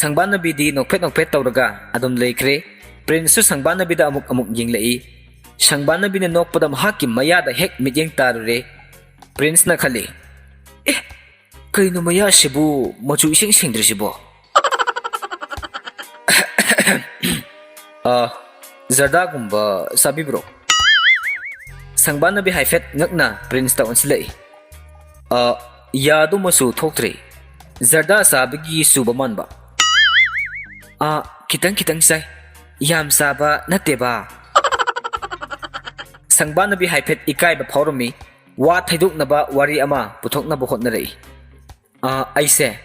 ꯁꯪꯕꯥꯅꯕꯤꯗꯤ ꯅꯣꯛꯐꯦꯠ ꯅꯣꯛꯐꯦꯠ ꯇꯧꯔꯒ ꯑꯗꯨꯝ ꯂꯩꯈ꯭ꯔꯦ꯫ ꯄ꯭ꯔꯤꯟꯁꯁꯨ ꯁꯪꯕꯥꯅꯕꯤꯗ ꯑꯃꯨꯛ ꯑꯃꯨꯛ ꯌꯦꯡꯂꯛꯏ꯫ ꯁꯪꯕꯥꯅꯕꯤꯅ ꯅꯣꯛꯄꯗ ꯃꯍꯥꯛꯀꯤ ꯃꯌꯥꯗ ꯍꯦꯛ ꯃꯤꯠꯌꯦꯡ ꯇꯥꯔꯨꯔꯦ꯫ ꯄ꯭ꯔꯤꯟꯁꯅ ꯈꯜꯂꯤ, "ꯑꯦ, ꯀꯩꯅꯣ ꯃꯌꯥꯁꯤꯕꯨ ꯃꯆꯨ ꯏꯁꯦꯡ ꯁꯦꯡꯗ꯭ꯔꯤꯁꯤꯕꯣ?" "ꯑ, ꯖꯔꯗꯥꯒꯨꯝꯕ ꯆꯥꯕꯤꯕ꯭ꯔꯣ?" ꯁꯪꯕꯥꯅꯕꯤ ꯍꯥꯏꯐꯦꯠ ꯉꯛꯅ ꯄ꯭ꯔꯤꯟꯁꯇ ꯑꯣꯟꯁꯤꯜꯂꯛꯏ꯫ "ꯑ, ꯌꯥꯗꯨ ꯃꯆꯨ ꯊꯣꯛꯇ꯭ꯔꯦ꯫ ꯖꯔꯗꯥ ꯆꯥꯕꯒꯤ ꯆꯨꯕ ꯃꯥꯟꯕ꯫" "ꯑ, ꯈꯤꯇꯪ ꯈꯤꯇꯪ ꯆꯥꯏ꯫ ꯌꯥꯝ ꯆꯥꯕ ꯅꯠꯇꯦꯕ꯫" ꯁꯪꯕꯥꯅꯕꯤ ꯍꯥꯏꯐꯦꯠ ꯏꯀꯥꯏꯕ ꯐꯥꯎꯔꯝꯃꯤ꯫ ꯋꯥ ꯊꯩꯗꯣꯛꯅꯕ ꯋꯥꯔꯤ ꯑꯃ ꯄꯨꯊꯣꯛꯅꯕ ꯍꯣꯠꯅꯔꯛꯏ꯫ "ꯑ, ꯑꯩꯁꯦ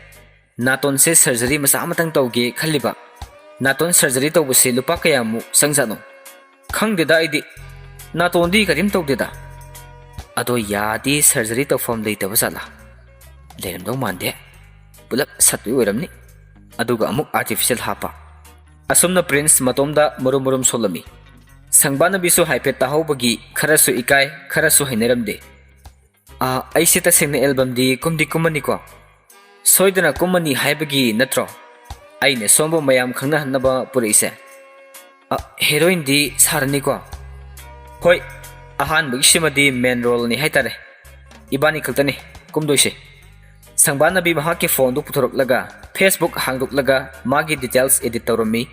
ꯅꯥꯇꯣꯟꯁꯦ ꯁꯔꯖꯔꯤ ꯃꯆꯥ ꯑꯃꯇꯪ ꯇꯧꯒꯦ ꯈꯜꯂꯤꯕ꯫ ꯅꯥꯇꯣꯟ ꯁꯔꯖꯔꯤ ꯇꯧꯕꯁꯦ ꯂꯨꯄꯥ ꯀꯌꯥꯃꯨꯛ ꯆꯪꯖꯥꯠꯅꯣ?" "ꯈꯪꯗꯦꯗ ꯑꯩꯗꯤ꯫ ꯅꯥꯇꯣꯟꯗꯤ ꯀꯔꯤꯝ ꯇꯧꯗꯦꯗ꯫ ꯑꯗꯣ ꯌꯥꯗꯤ ꯁꯔꯖꯔꯤ ꯇꯧꯐꯝ ꯂꯩꯇꯕ ꯖꯥꯠꯂꯥ? ꯂꯩꯔꯝꯗꯧ ꯃꯥꯟꯗꯦ꯫ ꯄꯨꯂꯞ ꯁꯠꯇꯣꯏ ꯑꯣꯏꯔꯝꯅꯤ꯫ ꯑꯗꯨꯒ ꯑꯃꯨꯛ ꯑꯥꯔꯇꯤꯐꯤꯁꯦꯜ ꯍꯥꯞꯄ꯫" ꯑꯁꯨꯝꯅ ꯄ꯭ꯔꯤꯟꯁ ꯃꯇꯣꯝꯗ ꯃꯔꯨꯝ ꯃꯔꯨꯝ ꯁꯣꯜꯂꯝꯃꯤ꯫ ꯁꯪꯕꯥꯅꯕꯤꯁꯨ ꯍꯥꯏꯐꯦꯠ ꯇꯥꯍꯧꯕꯒꯤ ꯈꯔꯁꯨ ꯏꯀꯥꯏ, ꯈꯔꯁꯨ ꯍꯩꯅꯔꯝꯗꯦ꯫ "ꯑ, ꯑꯩꯁꯦ ꯇꯁꯦꯡꯅ ꯑꯦꯜꯕꯝꯗꯤ ꯀꯨꯝꯗꯤ ꯀꯨꯝꯃꯅꯤꯀꯣ? ꯁꯣꯏꯗꯅ ꯀꯨꯝꯃꯅꯤ ꯍꯥꯏꯕꯒꯤ ꯅꯠꯇ꯭ꯔꯣ? ꯑꯩꯅ ꯁꯣꯝꯕꯨ ꯃꯌꯥꯝ ꯈꯪꯅꯍꯟꯅꯕ ꯄꯨꯔꯛꯏꯁꯦ꯫ ꯑ, ꯍꯦꯔꯣꯏꯟꯗꯤ ꯁꯥꯔꯅꯤꯀꯣ?" "ꯍꯣꯏ, ꯑꯍꯥꯟꯕꯒꯤꯁꯤꯃꯗꯤ ꯃꯦꯟ ꯔꯣꯜꯅꯤ ꯍꯥꯏꯇꯥꯔꯦ꯫ ꯏꯕꯥꯅꯤ ꯈꯛꯇꯅꯤ ꯀꯨꯝꯗꯣꯏꯁꯦ꯫" ꯁꯪꯕꯥꯅꯕꯤ ꯃꯍꯥꯛꯀꯤ ꯐꯣꯟꯗꯨ ꯄꯨꯊꯣꯔꯛꯂꯒ Facebook ꯍꯥꯡꯗꯣꯛꯂꯒ ꯃꯥꯒꯤ ꯗꯤꯇꯦꯜꯁ ꯑꯦꯗꯤꯠ ꯇꯧꯔꯝꯃꯤ꯫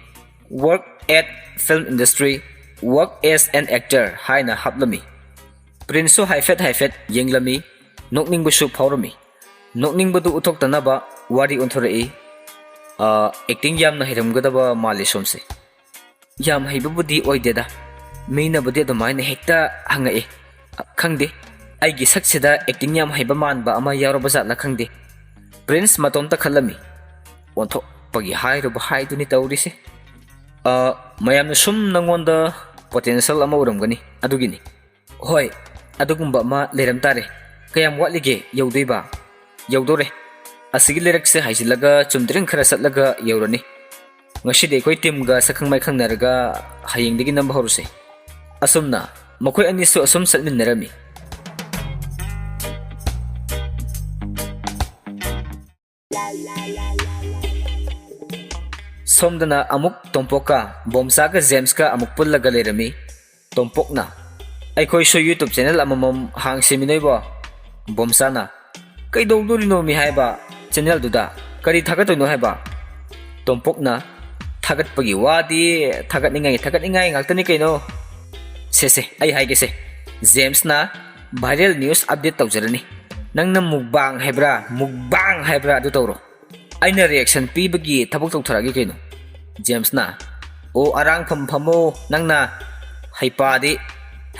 "Work at film industry, work as an actor" ꯍꯥꯏꯅ ꯍꯥꯞꯂꯝꯃꯤ꯫ ꯄ꯭ꯔꯤꯟꯁꯁꯨ ꯍꯥꯏꯐꯦꯠ ꯍꯥꯏꯐꯦꯠ ꯌꯦꯡꯂꯝꯃꯤ꯫ ꯅꯣꯛꯅꯤꯡꯕꯁꯨ ꯐꯥꯎꯔꯝꯃꯤ꯫ ꯅꯣꯛꯅꯤꯡꯕꯗꯨ ꯎꯠꯊꯣꯛꯇꯅꯕ ꯋꯥꯔꯤ ꯑꯣꯟꯊꯣꯔꯛꯏ꯫ "ꯑ, ꯑꯦꯛꯇꯤꯡ ꯌꯥꯝꯅ ꯍꯩꯔꯝꯒꯗꯕ ꯃꯥꯜꯂꯤ ꯁꯣꯝꯁꯦ꯫" "ꯌꯥꯝ ꯍꯩꯕꯕꯨꯗꯤ ꯑꯣꯏꯗꯦꯗ꯫ ꯃꯤꯅꯕꯨꯗꯤ ꯑꯗꯨꯃꯥꯏꯅ ꯍꯦꯛꯇ ꯍꯪꯉꯛꯏ꯫ ꯑ, ꯈꯪꯗꯦ꯫ ꯑꯩꯒꯤ ꯁꯛꯁꯤꯗ acting ꯌꯥꯝ ꯍꯩꯕ ꯃꯥꯟꯕ ꯑꯃ ꯌꯥꯎꯔꯕ ꯖꯥꯠꯂ ꯈꯪꯗꯦ꯫ ꯄ꯭ꯔꯤꯟꯁ ꯃꯇꯣꯝꯇ ꯈꯜꯂꯝꯃꯤ꯫ ꯑꯣꯟꯊꯣꯛꯄꯒꯤ ꯍꯥꯏꯔꯨꯕ ꯍꯥꯏꯗꯨꯅꯤ ꯇꯧꯔꯤꯁꯦ꯫ ꯑ, ꯃꯌꯥꯝꯅ ꯁꯨꯝ ꯅꯪꯉꯣꯟꯗ potential ꯑꯃ ꯎꯔꯝꯒꯅꯤ, ꯑꯗꯨꯒꯤꯅꯤ꯫ ꯍꯣꯏ, ꯑꯗꯨꯒꯨꯝꯕ ꯑꯃ ꯂꯩꯔꯝ ꯇꯥꯔꯦ꯫ ꯀꯌꯥꯝ ꯋꯥꯠꯂꯤꯒꯦ ꯌꯧꯗꯣꯏꯕ? ꯌꯧꯗꯣꯔꯦ꯫ ꯑꯁꯤꯒꯤ ꯂꯩꯔꯛꯁꯦ ꯍꯥꯏꯖꯤꯜꯂꯒ ꯆꯨꯝꯗ꯭ꯔꯤꯡ ꯈꯔ ꯆꯠꯂꯒ ꯌꯧꯔꯅꯤ꯫ ꯉꯁꯤꯗꯤ ꯑꯩꯈꯣꯏ ꯇꯤꯝꯒ ꯁꯛꯈꯪ ꯃꯥꯏꯈꯪꯅꯔꯒ ꯍꯌꯦꯡꯗꯒꯤ ꯅꯝꯕ ꯍꯧꯔꯁꯦ꯫ ꯑꯁꯨꯝꯅ ꯃꯈꯣꯏ ꯑꯅꯤꯁꯨ ꯑꯁꯨꯝ ꯆꯠꯃꯤꯟꯅꯔꯝꯃꯤ꯫ ꯁꯣꯝꯗꯅ ꯑꯃꯨꯛ ꯇꯣꯝꯄꯣꯛꯀ ꯕꯣꯝꯆꯥꯒ ꯖꯦꯝꯁꯀ ꯑꯃꯨꯛ ꯄꯨꯜꯂꯒ ꯂꯩꯔꯝꯃꯤ꯫ ꯇꯣꯝꯄꯣꯛꯅ, "ꯑꯩꯈꯣꯏꯁꯨ YouTube channel ꯑꯃꯃꯝ ꯍꯥꯡꯁꯤꯃꯤ ꯅꯣꯏꯕꯣ?" ꯕꯣꯝꯆꯥꯅ, "ꯀꯩꯗꯧꯗꯣꯔꯤꯅꯣꯃꯤ ꯍꯥꯏꯕ channelꯗꯨꯗ? ꯀꯔꯤ ꯊꯥꯒꯠꯇꯣꯏꯅꯣ ꯍꯥꯏꯕ?" ꯇꯣꯝꯄꯣꯛꯅ, "ꯊꯥꯒꯠꯄꯒꯤ ꯋꯥꯗꯤ ꯊꯥꯒꯠꯅꯤꯡꯉꯥꯏ, ꯊꯥꯒꯠꯅꯤꯡꯉꯥꯏ ꯉꯥꯛꯇꯅꯤ ꯀꯩꯅꯣ꯫ ꯁꯦ, ꯁꯦ, ꯑꯩ ꯍꯥꯏꯒꯦꯁꯦ꯫ ꯖꯦꯝꯁꯅ viral news update ꯇꯧꯖꯔꯅꯤ꯫ ꯅꯪꯅ mukbang ꯍꯥꯏꯕ꯭ꯔꯥ, mukbang ꯍꯥꯏꯕ꯭ꯔꯥ, ꯑꯗꯨ ꯇꯧꯔꯣ꯫ ꯑꯩꯅ reaction ꯄꯤꯕꯒꯤ ꯊꯕꯛ ꯇꯧꯊꯔꯛꯑꯒꯦ ꯀꯩꯅꯣ꯫" ꯖꯦꯝꯁꯅ, "ꯑꯣ, ꯑꯔꯥꯡꯐꯝ ꯐꯝꯃꯣ, ꯅꯪꯅ ꯍꯩꯄꯥꯗꯤ,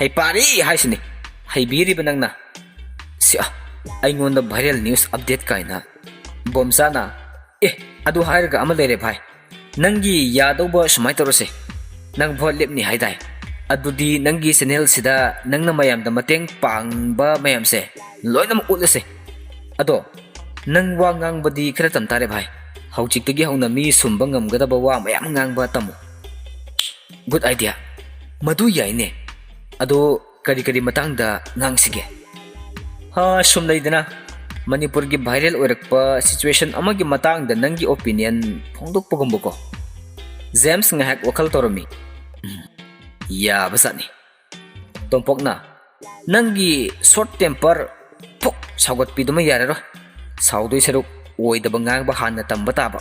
ꯍꯩꯄꯥꯗꯤ ꯍꯥꯏꯁꯤꯅꯤ, ꯍꯩꯕꯤꯔꯤꯕ ꯅꯪꯅ꯫ ꯁꯤ, ꯑ, ꯑꯩꯉꯣꯟꯗ viral news update ꯀꯥꯏꯅ꯫" ꯕꯣꯝꯆꯥꯅ, "ꯑꯦ, ꯑꯗꯨ ꯍꯥꯏꯔꯒ ꯑꯃ ꯂꯩꯔꯦ ꯚꯥꯏ, ꯅꯪꯒꯤ ꯌꯥꯗꯧꯕ ꯁꯨꯃꯥꯏꯅ ꯇꯧꯔꯁꯦ꯫ ꯅꯪ vote ꯂꯦꯞꯅꯤ ꯍꯥꯏꯗꯥꯏ? ꯑꯗꯨꯗꯤ ꯅꯪꯒꯤ channelꯁꯤꯗ ꯅꯪꯅ ꯃꯌꯥꯝꯗ ꯃꯇꯦꯡ ꯄꯥꯡꯕ ꯃꯌꯥꯝꯁꯦ ꯂꯣꯏꯅꯃꯛ ꯎꯠꯂꯁꯦ꯫ ꯑꯗꯣ ꯅꯪ ꯋꯥ ꯉꯥꯡꯕꯗꯤ ꯈꯔ ꯇꯝ ꯇꯥꯔꯦ ꯚꯥꯏ꯫ ꯍꯧꯖꯤꯛꯇꯒꯤ ꯍꯧꯅ ꯃꯤ ꯁꯨꯝꯕ ꯉꯝꯒꯗꯕ ꯋꯥ ꯃꯌꯥꯝ ꯉꯥꯡꯕ ꯇꯝꯃꯨ꯫" "Good idea꯫ ꯃꯗꯨ ꯌꯥꯏꯅꯦ꯫ ꯑꯗꯣ ꯀꯔꯤ ꯀꯔꯤ ꯃꯇꯥꯡꯗ ꯉꯥꯡꯁꯤꯒꯦ?" "ꯍꯥ, ꯁꯨꯝ ꯂꯩꯗꯅ, ꯃꯅꯤꯄꯨꯔꯒꯤ viral ꯑꯣꯏꯔꯛꯄ situation ꯑꯃꯒꯤ ꯃꯇꯥꯡꯗ ꯅꯪꯒꯤ opinion ꯐꯣꯡꯗꯣꯛꯄꯒꯨꯝꯕꯀꯣ꯫" ꯖꯦꯝꯁ ꯉꯥꯏꯍꯥꯛ ꯋꯥꯈꯜ ꯇꯧꯔꯝꯃꯤ꯫ "ꯎꯝ, ꯌꯥꯕꯖꯥꯠꯅꯤ꯫" ꯇꯣꯝꯄꯣꯛꯅ, "ꯅꯪꯒꯤ short temper, ꯐꯨꯛ ꯁꯥꯎꯒꯠꯄꯤꯗꯨꯃ ꯌꯥꯔꯔꯣꯏ꯫ ꯁꯥꯎꯗꯣꯏ ꯁꯔꯨꯛ ꯑꯣꯏꯗꯕ ꯉꯥꯡꯕ ꯍꯥꯟꯅ ꯇꯝꯕ ꯇꯥꯕ꯫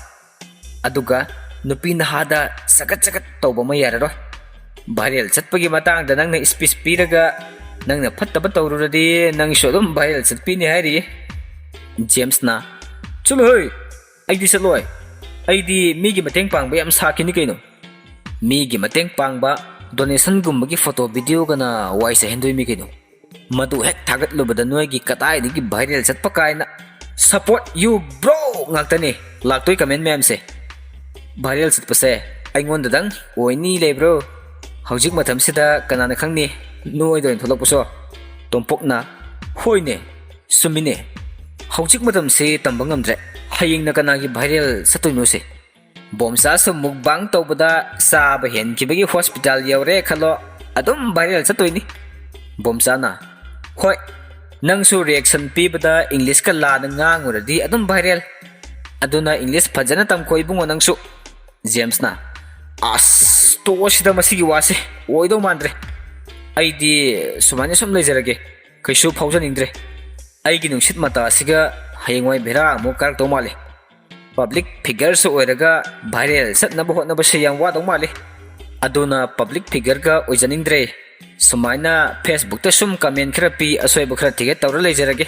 ꯑꯗꯨꯒ ꯅꯨꯄꯤ ꯅꯍꯥꯗ ꯆꯒꯠ ꯆꯒꯠ ꯇꯧꯕ ꯑꯃ ꯌꯥꯔꯔꯣꯏ꯫ Viral ꯆꯠꯄꯒꯤ ꯃꯇꯥꯡꯗ ꯅꯪꯅ speech ꯄꯤꯔꯒ ꯅꯪꯅ ꯐꯠꯇꯕ ꯇꯧꯔꯨꯔꯗꯤ ꯅꯪꯁꯨ ꯑꯗꯨꯝ viral ꯆꯠꯄꯤꯅꯤ ꯍꯥꯏꯔꯤꯌꯦ꯫" ꯖꯦꯝꯁꯅ, "ꯆꯠꯂꯣꯍꯦ, ꯑꯩꯗꯤ ꯆꯠꯂꯣꯏ꯫ ꯑꯩꯗꯤ ꯃꯤꯒꯤ ꯃꯇꯦꯡ ꯄꯥꯡꯕ ꯌꯥꯝ ꯁꯥꯈꯤꯅꯤ ꯀꯩꯅꯣ꯫ ꯃꯤꯒꯤ ꯃꯇꯦꯡ ꯄꯥꯡꯕ, donationꯒꯨꯝꯕꯒꯤ photo videoꯒꯅ ꯋꯥꯏ ꯆꯥꯏꯍꯟꯗꯣꯏꯃꯤ ꯀꯩꯅꯣ꯫ ꯃꯗꯨ ꯍꯦꯛ ꯊꯥꯒꯠꯂꯨꯕꯗ ꯅꯣꯏꯒꯤ ꯀꯗꯥꯏꯗꯒꯤ viral ꯆꯠꯄ ꯀꯥꯏꯅ "Support you bro" ꯉꯥꯛꯇꯅꯤ ꯂꯥꯛꯇꯣꯏ comment ꯃꯌꯥꯝꯁꯦ꯫ Viral ꯆꯠꯄꯁꯦ ꯑꯩꯉꯣꯟꯗꯗꯪ ꯑꯣꯏꯅꯤ ꯂꯩꯕ꯭ꯔꯣ? ꯍꯧꯖꯤꯛ ꯃꯇꯝꯁꯤꯗ ꯀꯅꯥꯅ ꯈꯪꯅꯤ ꯅꯣꯏꯗ ꯑꯣꯏꯅ ꯊꯣꯛꯂꯛꯄꯁꯨ꯫ ꯇꯣꯝꯄꯣꯛꯅ, "ꯍꯣꯏꯅꯦ, ꯆꯨꯝꯃꯤꯅꯦ, ꯍꯧꯖꯤꯛ ꯃꯇꯝꯁꯤ ꯇꯝꯕ ꯉꯝꯗ꯭ꯔꯦ, ꯍꯌꯦꯡꯅ ꯀꯅꯥꯒꯤ viral ꯆꯠꯇꯣꯏꯅꯣꯁꯦ?" ꯕꯣꯝꯆꯥꯁꯨ mukbang ꯇꯧꯕꯗ ꯆꯥꯕ ꯍꯦꯟꯈꯤꯕꯒꯤ hospital ꯌꯧꯔꯦ ꯈꯜꯂꯣ, ꯑꯗꯨꯝ viral ꯆꯠꯇꯣꯏꯅꯤ꯫ ꯕꯣꯝꯆꯥꯅ, "ꯍꯣꯏ, ꯅꯪꯁꯨ reaction ꯄꯤꯕꯗ English ꯀ ꯂꯥꯟꯅ ꯉꯥꯡꯉꯨꯔꯗꯤ ꯑꯗꯨꯝ viral꯫ ꯑꯗꯨꯅ English ꯐꯖꯅ ꯇꯝꯈꯣ ꯏꯕꯨꯡꯉꯣ ꯅꯪꯁꯨ꯫" ꯖꯦꯝꯁꯅ, "ꯑꯁ, ꯇꯣꯛꯑꯁꯤꯗ ꯃꯁꯤꯒꯤ ꯋꯥꯁꯦ, ꯑꯣꯏꯗꯧ ꯃꯥꯟꯗ꯭ꯔꯦ꯫ ꯑꯩꯗꯤ ꯁꯨꯃꯥꯏꯅ ꯁꯨꯝ ꯂꯩꯖꯔꯒꯦ, ꯀꯩꯁꯨ ꯐꯥꯎꯖꯅꯤꯡꯗ꯭ꯔꯦ꯫ ꯑꯩꯒꯤ ꯅꯨꯡꯁꯤꯠ ꯃꯇꯥ ꯑꯁꯤꯒ ꯍꯌꯦꯡꯋꯥꯏ ꯕꯦꯔꯥ ꯑꯃꯨꯛ ꯀꯥꯔꯛꯇꯧ ꯃꯥꯜꯂꯦ꯫ Public figure ꯁꯨ ꯑꯣꯏꯔꯒ viral ꯆꯠꯅꯕ ꯍꯣꯠꯅꯕꯁꯦ ꯌꯥꯝ ꯋꯥꯗꯧ ꯃꯥꯜꯂꯦ꯫ ꯑꯗꯨꯅ public figure ꯒ ꯑꯣꯏꯖꯅꯤꯡꯗ꯭ꯔꯦ꯫ ꯁꯨꯃꯥꯏꯅ Facebook ꯇ ꯁꯨꯝ comment ꯈꯔ ꯄꯤ, ꯑꯁꯣꯏꯕ ꯈꯔ ꯊꯤꯒꯠ ꯇꯧꯔ ꯂꯩꯖꯔꯒꯦ꯫